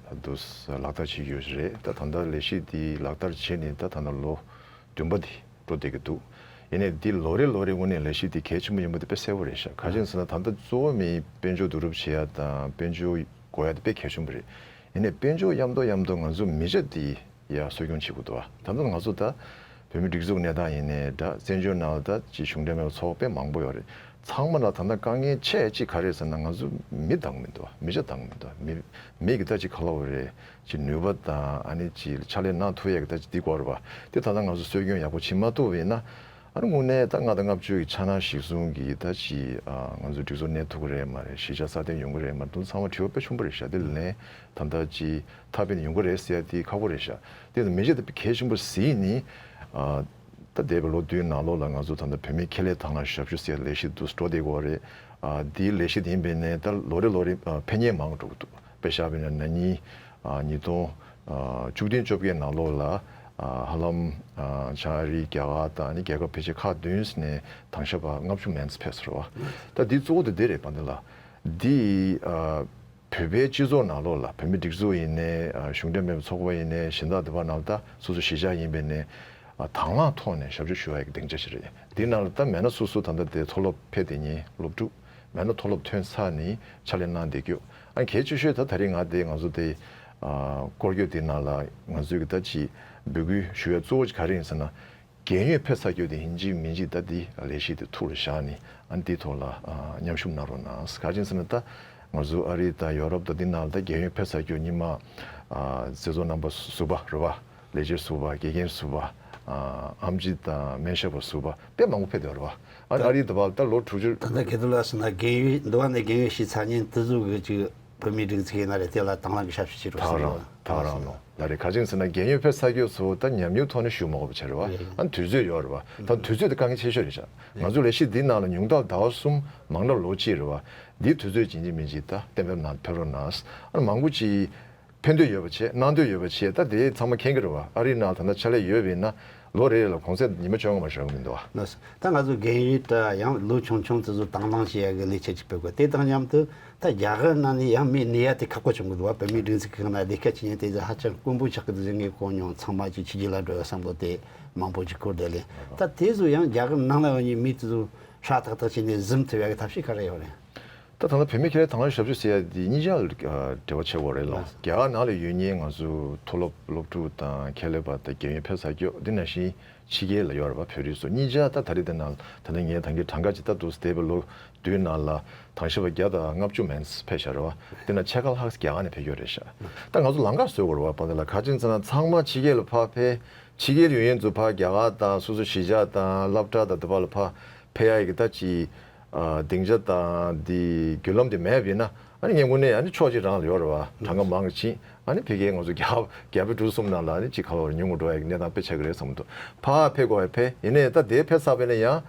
དུས་ལག་བསྟར་བྱེད་ཀྱི་ཡོད་རེད། ད་ད་ལྟ་ལས་གཞི་འདི་ལག་བསྟར་བྱས་ནས་ད་ད་ལྟ་ལོ་བདུན་པ་འདི་འགྲོ་བསྡད་ཀྱི་འདུག་ཡིན་ནའི་འདི་ལོ་རེ་ལོ་རེ་དངོས་གནས་ལས་གཞི་འདི་གལ་ཆེན་པོ་ཡིན་པ་འདི་དཔེ་གསལ་པོ་རེད་ཤག་ག་ཅི་ཡིན་ཟེར་ན་ད་ལྟ་གཙོ་བོ་མིའི་དཔལ་འབྱོར་བསྡུ་རུབ་བྱེད་ཡ་དང་དཔལ་འབྱོར་སྒོ་ཡ་དེ་དཔེ་གལ་ཆེན་པོ་རེད། ཡིན་ནའི་དཔལ་འབྱོར་མཉམ་དུ་མཉམ་དུ་ང་ཚོ་མི་ཆ་འདི་ཡ་གསོ་སྐྱོང་བྱེད་དགོས་འདུག་ད་ལྟ་ང་ཚོ་ད་བོད་མི་སྒྲིག་འཛུགས་གནས་སྟངས་ཡིན་ནའི་འདྲ། བཙན་བྱོལ་ནང་ལ་ད་ཅིག་གཞུང་འབྲེལ་མེད་པའི་ཚོགས་པ་དཔེ་མང་པོ་ཡོད་རེད། ཚང་མ་ལ་ད་ལྟ་དཀའ་ངལ་ཆེ་གཅིག་ག་རེ་ཟེར་ན་ང་ཚོ་མི་འདང་མི་འདུག་མི་ཆ་འདང་མི་འདུག་མི་མི་གི་ད་ཅིག་ག་ལབ་དགོས་རེད། ཅིག་ནུས་པ་དང་ཨ་ནི་ཅིག་ཕྱག་ལས་གནང་ཐུབ་ཡ་གི་ད་ཅིག་འདི་དགོས་རེད་བ། དེ་ད་ལྟ་ང་ཚོ་གསོ་སྐྱོང་ཡག་པོ་བྱེད་མ་ཐུབ་པ་ཡིན་ན། ཨ་ནི་དངོས་གནས་ད་ལྔ་དང་ལྔ་བཅུ་ཡི་འཆར་སྣང་གཞིར་བཟུང་གིས་ད་ཅིག་ཨ་ང་ཚོ་སྒྲིག་འཛུགས་གནས་ཐུབ་ཀྱི་རེད་མ་རེད། གཞིས་ཆགས་སྲ་བརྟན་ཡོང་གི་རེད་མ་རེད། དེ་ཚང་མ་དྲི་བ་དཔེ་ཆེན་པོ་རེད་ཤག་དེ་ལ་ནས་ད་ལྟ་ཅིག་ཐག་པ་ནས་ཡོང་གི་རེད་ཟེར་ཡ་དེ་ཁག་པོ་རེད་ཤག་དེ་ཚོ་མི་བྱེད་ད་གལ་ཆེན་པོ་གཟིགས་ནི། ཨ་ད་འདས་པའི་ལོ་བདུན་ནང་ལོགས་ལ་ང་ཚོ་ད་ལྟ་བོད་མིའི་ཁེ་ལས་དང་བླངས་ཞབས་ཞུ་ཟེར་ཡ་ལས་གཞི་འདུག་འགྲོ་བསྡད་ཀྱི་ཡོད་རེད། ཨ་དེའི་ལས་གཞི་དེ་ཡིན་པས་ནས་ད་ལོ་རེ་ལོ་རེ་ཨ་ཕན་ཉེས་མང་འགྲོ་གི་འདུག་དཔེ་བཞག་པ་ཡིན་ན་ན་ནིང་ཨ་ཉིས་སྟོང་ཨ་བཅུ་བདུན་བཅོ་བརྒྱད་ནང་ལོགས་ལ་ཨ་ཧ་ལམ་ཨ་བྱང་ཨ་རི། རྒྱ་གར་དང་ཨ་ནི་རྒྱལ་ཁབ་ཕལ་ཆེར་ཁག་བདུན་ནས་དྭངས་ཤ་པ་ལྔ་བཅུ་མན་ཙམ་ཕེབས་སོང་བ། ད་འདི་གཙོ་བོ་དེ་འདི་རེད་པ་འདི་ལ། འདི་ཨ་བོད་པའི་སྤྱི་ཚོགས་ནང་ལོགས་ལ་བོད་མི་སྒྲིག་འཛུགས་ཡིན་ནའི་ཨ་གཞུང་འབྲེལ་མེད་པའི་ཚོགས་པ་ཡིན་ནའི་གཞན་དག་འདི་བ་ནང་ལ་ད་སོ་སོ་གཞིས་ཆགས་ཡིན་པས་ནས་ཨ་དང་བླངས་ཐོག་ནས་ཞབས་ཞུ་ཞུ་བ་ཡི་སྡིངས་ཆ་ཞིག་རེད། འདི་ནང་ལ་ད་མེད་ན་སོ་སོ་ད་ལྟ་དེ་མཐོ་སློབ་ཕེབས་བསྡད་མཁན་སློབ་ཕྲུག་མེད་ན་མཐོ་སློབ་ཐོན་ཚར་ནས་ཕྱག་ལས་གནང་བསྡད་རྒྱུ། ཨ་གལ་ཆེ་ཤོས་ད་ད་རེས་ང་དེ་ང་ཚོ་དེ་ཨ་སྐོར་སྐྱོད་དེ་ནང་ལ་ང་ཚོའི་གི་ད་ཅིག་འབོད་སྐུལ་ཞུ་ཡ་གཙོ་བོ་ཅིག་ག་རེ་ཡིན་ཟེར་ན། རྒན་ཡོལ་ཕེབས་ཚར་རྒྱུ་དེ་ཡིན་གཅིག་མིན་གཅིག་ད་འདི་ལས་གཞི་དེ་ཐུགས་ལ་བཞག་ནས་ཨ་ནི་དེའི་ཐོག་ལ་ཨ་མཉམ་ཞུགས་གནང་རོགས་གནང་། ག་ཅི་ཡིན་ཟེར་ན་ད་ང་ཚོ་ཨ་རི་དང་ཡོ་རོབ་དང་འདི་ནང་ལ་ད་རྒན་ཡོལ་ཕེབས་ཚར་རྒྱུ་སྔོན་མ་ཨ་ཟས་གཙོ་རྣམ་པ་ཟུར་པ་རེད་བ། ལས་བྱེད་ཟུར་པ། དགེ་རྒན་ཟུར་པ། ཨ་ཨེམ་ཆི་དང་སྨན་ཞབས་པ་ཟུར་པ་དཔེ་མང་པོ་ཕེབས་བསྡད་ཡོད་རེད་བ། ཨ་ཨ་རིའི་འདི་བར་ད་ལོ་དྲུག་ཅུ། ད་ལྟ་སྐལ་རྡོར་ལགས་ཟེར་ན་རྒན་ཡོལ་འདི་བ་ནས་རྒན་ཡོལ་ཞུས་ཚར་མཁན་དེ་ཚོ་གི་ཅིག་བོད་མིའི་སྒྲིག་འཛུགས་ཡིན་ན་རེད། དེ་ལ་དང་བླངས་ཀྱི་ཞབས་ཞུ་བྱེད་རོགས་ད་ཟེར་རང་ད་རང་ལོ་ལ་རེད། ག་ཅི་ཡིན་ཟེར་ན་རྒན་ཡོལ་ཕེབས་ཚར་རྒྱུ་ཚོ་ད་ཉམས་མྱོང་ཐོག་ནས་ཞུ་མ་དགོས་པ་བྱས་རེད་བ། ཨ་དུས་ཚོད་ཡོད་རེད་བ། ད་དུས་ཚོད་དེ་དཀའ་ངལ་ཆེ་ཤོས་རེད་ཤག་ང་ཚོ་ལས་གཞི་འདི་ནང་ལ་ཉུང་མཐར་ཟླ་བ་གསུམ་མང་མཐར་ལོ་གཅིག་རེད་བ། འདིའི་དུས་ཚོད་ཡིན་གཅིག་མིན་གཅིག་ད་གཏན་འབེབས་གནང་ཕེབས་རོགས་གནང་། ཨ་མང་པོ་ཅིག་ཕན་འདོད་ཡོད་པ་བྱས། གནང་འདོད་ཡོད་པ་བྱས། ད་དེ་ཚང་མ་མཁྱེན་གྱི་རེད་བ། ཨ་རིའི་ནང་ད་ལྟ་ཕྱག་ལས་ཡོད་པ་ཡིན་ན་ལོ་རེ་རེ་ལ་གོང་ཚད་ཉི་མ་བཅོ་ལྔ་མ་ཞུ་གི་མི་འདུག་བ། ལགས་སོ། ད་ང་ཚོ་རྒན་ཡོལ་དང་ཡང་ལོ་ཆུང་ཆུང་དེ་ཚོ་དང་བླངས་བྱེད་ཡག་གི་ལས་འཆར་ཅིག་སྤེལ་དགོས། དེ་དང་མཉམ་དུ་ད་རྒྱ་གར་ནང་ནས་ཡང་མི་གནས་ཡ་དེ་ཁག་པོ་བྱུང་གི་འདུག་བ། བོད་མིའི་སྒྲིག་འཛུགས་ཁང་ནང་ལས་ཀ་བྱེད་མཁན་དེ་ཚོ་ཧ་ཅང་དཀོན་པོ་ཆགས་ཀྱི་འདུག་ཟེར། ངས་གོ་མྱོང་། ཚང་མ་ཅིག་ཕྱི་རྒྱལ་ལ་འགྲོ་ཡ་བསམ་བློ་དེ་མང་པོ་ཅིག་འཁོར་བསྡད་ལས། ད་དེ་ཚོ་ཡང་རྒྱ་གར་ནང་ལ་ཡོད་མཁན་མི་དེ་ཚོ་ཧྲ་ཐག་ཐག་བྱས་ནས་ཟིན་ཐུབ་ཡ་གི་ཐབས་ཤེས་ག་རེ་ཡོད་རེད། ད་ད་ལྟ་བོད་མི་ཁེ་ལས་དང་བླངས་ཞབས་ཞུ་ཟེར་ཡ་དེ་གཉིས་ཆ་ལ་ཨ་འབྲེལ་བ་ཆེ་བོ་རེད་ལ། རྒྱ་གར་ནང་ལ་ཡོད་མཁན་ང་ཚོ་མཐོ་སློབ་སློབ་ཕྲུག་དང་ཁེ་ལས་པ་དང་རྒན་ཡོལ་ཕེབས་ཚར་རྒྱུ་འདི་ནང་བཞིན་ཕྱི་རྒྱལ་ལ་ཡོད་རེད་བ། བོད་རིགས་ཚོ་གཉིས་ཆ་ད་ད་རེས་དེ་ནང་ད་ལྟ་ངས་ད་གིན་གྲངས་ཀ་ཅིག་ད་འདུག་སེ་འདས་པའི་ལོ་བདུན་ནང་ལ་དྭངས་ཤ་པ་བརྒྱ་དང་ལྔ་བཅུ་མན་ཙམ་ཕེབས་བཞག་རེད་བ། དེ་ནང་ཕྱེད་ཀ་ལྷག་རྒྱ་གར་ནས་ཕེབས་ཡོད་རེད་ཤག་ད་ང་ཚོ་ལམ་ཁ་བཟོས་དགོས་རེད་བ། པ་འདི་ལ་ག་ཅི་ཡིན་ཟེར་ན་ཚང་མ་ཕྱི་རྒྱལ་ལ་ཕར་ཕེབས། ཕྱི་རྒྱལ་ཡོད་མཁན་ཚོ་ཕར་རྒྱ་གར་དང་སོ་སོ་གཞིས་ཆགས་དང་སློབ་གྲྭ་དང་དེ་པ་ལ་ཕར་ཕེབས་ཡ་གི་ད་ཅིག་ཨ་སྡིངས་ཆ་དང་འདི་བརྒྱུད་ལམ་དེ་མེད་པ་ཡིན་ན། ཨ་ནི་ངས་དངོས་གནས་ཨ་ནི་ཕྱོགས་གཅིག་རང་ལ་ཡོད་རེད་བ། གྲངས་ཀ་མང་ཕྱིན། ཨ་ནི་ཕ་གིའི་ང་ཚོ་རྒྱ་རྒྱ་བལ་འབྲུག་གསུམ་ནང་ལ་ཨ་ནི་ཅིག་ག་ལ་བར་ཉུང་ངུ་འགྲོ་ཡ་གི་གནས་སྟངས་དཔེ་ཆགས་ཀྱི་རེད་བསམ་གྱི་འདུག་ཕར་ཕེབས་དགོས་ཡ་ཕེབས། ཡིན་ནའི་ད་དེ་ཕེབས་ཚར་བ་ཡིན་ན་ཡང་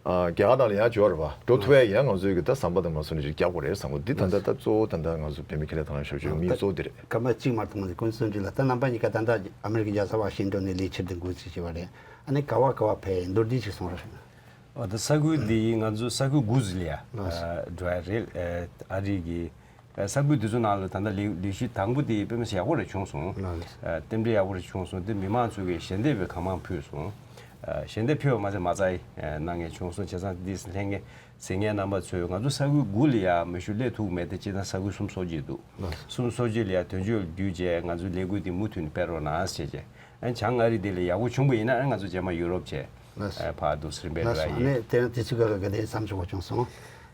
ཨ། རྒྱ་གར་ནང་ལ་ཡང་འབྱོར་བ་འགྲོ་ཐུབ་ཡ་ཡང་ང་ཚོའི་གི་ད་ཟམ་པ་དང་མ་སོང་ནས་ཅིག་རྒྱག་དགོས་རེད་བསམ་གི། འདི་ད་ལྟ་ད་གཙོ་བོ་ད་ལྟ་ང་ཚོ་བོད་མི་ཁེ་ལས་དང་ལེན་ཞབས་ཞུ་དམིགས་ཡུལ་གཙོ་བོ་འདི་རེད། སྐར་མ་གཅིག་མ་གཏོགས་མ་ཟིན་ཀུན་གསུམ་འདི་ལ། ད་རྣམ་པ་གཉིས་ཀ་ད་ལྟ་ཨ་མི་རི་ཀའི་རྒྱལ་ས་ཝ་ཤིང་ཏོན་ནས་ལས་འཆར་འདི་འགོ་འཛུགས་བྱས་པ་རེད། ཨ་ནི་ག་བ་ག་བ་ཕེབས་མདོར་བསྡུས་ཅིག་གསུང་རོགས་ཞུ། འོ་ད་ས་ཁུལ་འདི་ང་ཚོ་ས་ཁུལ་དགུ་ཟིག་ལ་ཡ་ལགས་སོ། འགྲོ་ཡ་རེད། ཨ་རི་གི་ས་ཁུལ་དེ་ཚོ་ནང་ལ་ད་ལྟ་ལས་ལས་གཞི་དང་པོ་དེ་དཔེ་མི་སྲིད་ཡག་པོ་རེ་བྱུང་སོང་། ལགས་ལགས། རྟེན་འབྲེལ་ཡག་པོ་རེ་བྱུང་སོང་། དེ་མི་མང་ཚོ་གིས་ཞལ་འདེབས་པའི་གང་མང་ཕུལ་སོང་། ཞལ་འདེབས་ཕུལ་བ་མ་ཟད་མ་རྩ་གནང་མཁན་བྱུང་སོང་། བྱས་ཙང་འདི་ལྷན་རྒྱས་ཟེར་མཁན་རྣམ་པ་ཚོས་ང་ཚོ་ས་ཁུལ་དགུ་ལ་ཡ་མེ་ཤུགས་སླེབས་ཐུབ་མེད་དེ་སྤྱིར་བཏང་ས་ཁུལ་གསུམ་སོ་བརྒྱད་འདུག། ལགས། གསུམ་སོ་བརྒྱད་ལ་ཡ་དོན་གཅོད་བརྒྱུད་བྱས་ང་ཚོའི་ལས་འགུལ་འདི་མུ་མཐུད་ནས་སྤེལ་རོགས་གནང་ཟེར་བྱས། ཨ་བྱང་ཨ་རི་འདི་ལ་ཡག་པོ་བྱུང་པ་ཡིན་ན་ཨ་ང་ཚོ་རྗེས་མ་ཡུ་རོབ་བྱས། ལགས་སོ། ཕར་འདུག་སེ་སྤེལ་ལགས་རོགས་སོ། ཡིན། ཨ་ནི་དེ་རིང་དུས་ཚོད་ཁག་གི་དེ་བསམ་ཆོག་པ་བྱུང་སོང་།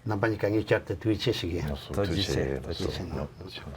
རྣམ་པ་གཉིས་ཀ་ངས་བསྐྱར་དུ་ཐུགས་རྗེ་ཆེ་ཞུ་གི་ཡིན། ལགས་སོ། ཐུགས་རྗེ་ཆེ། ཐུགས་རྗེ་ཆེ་གནང་། ཐུགས་རྗེ་ཆེ།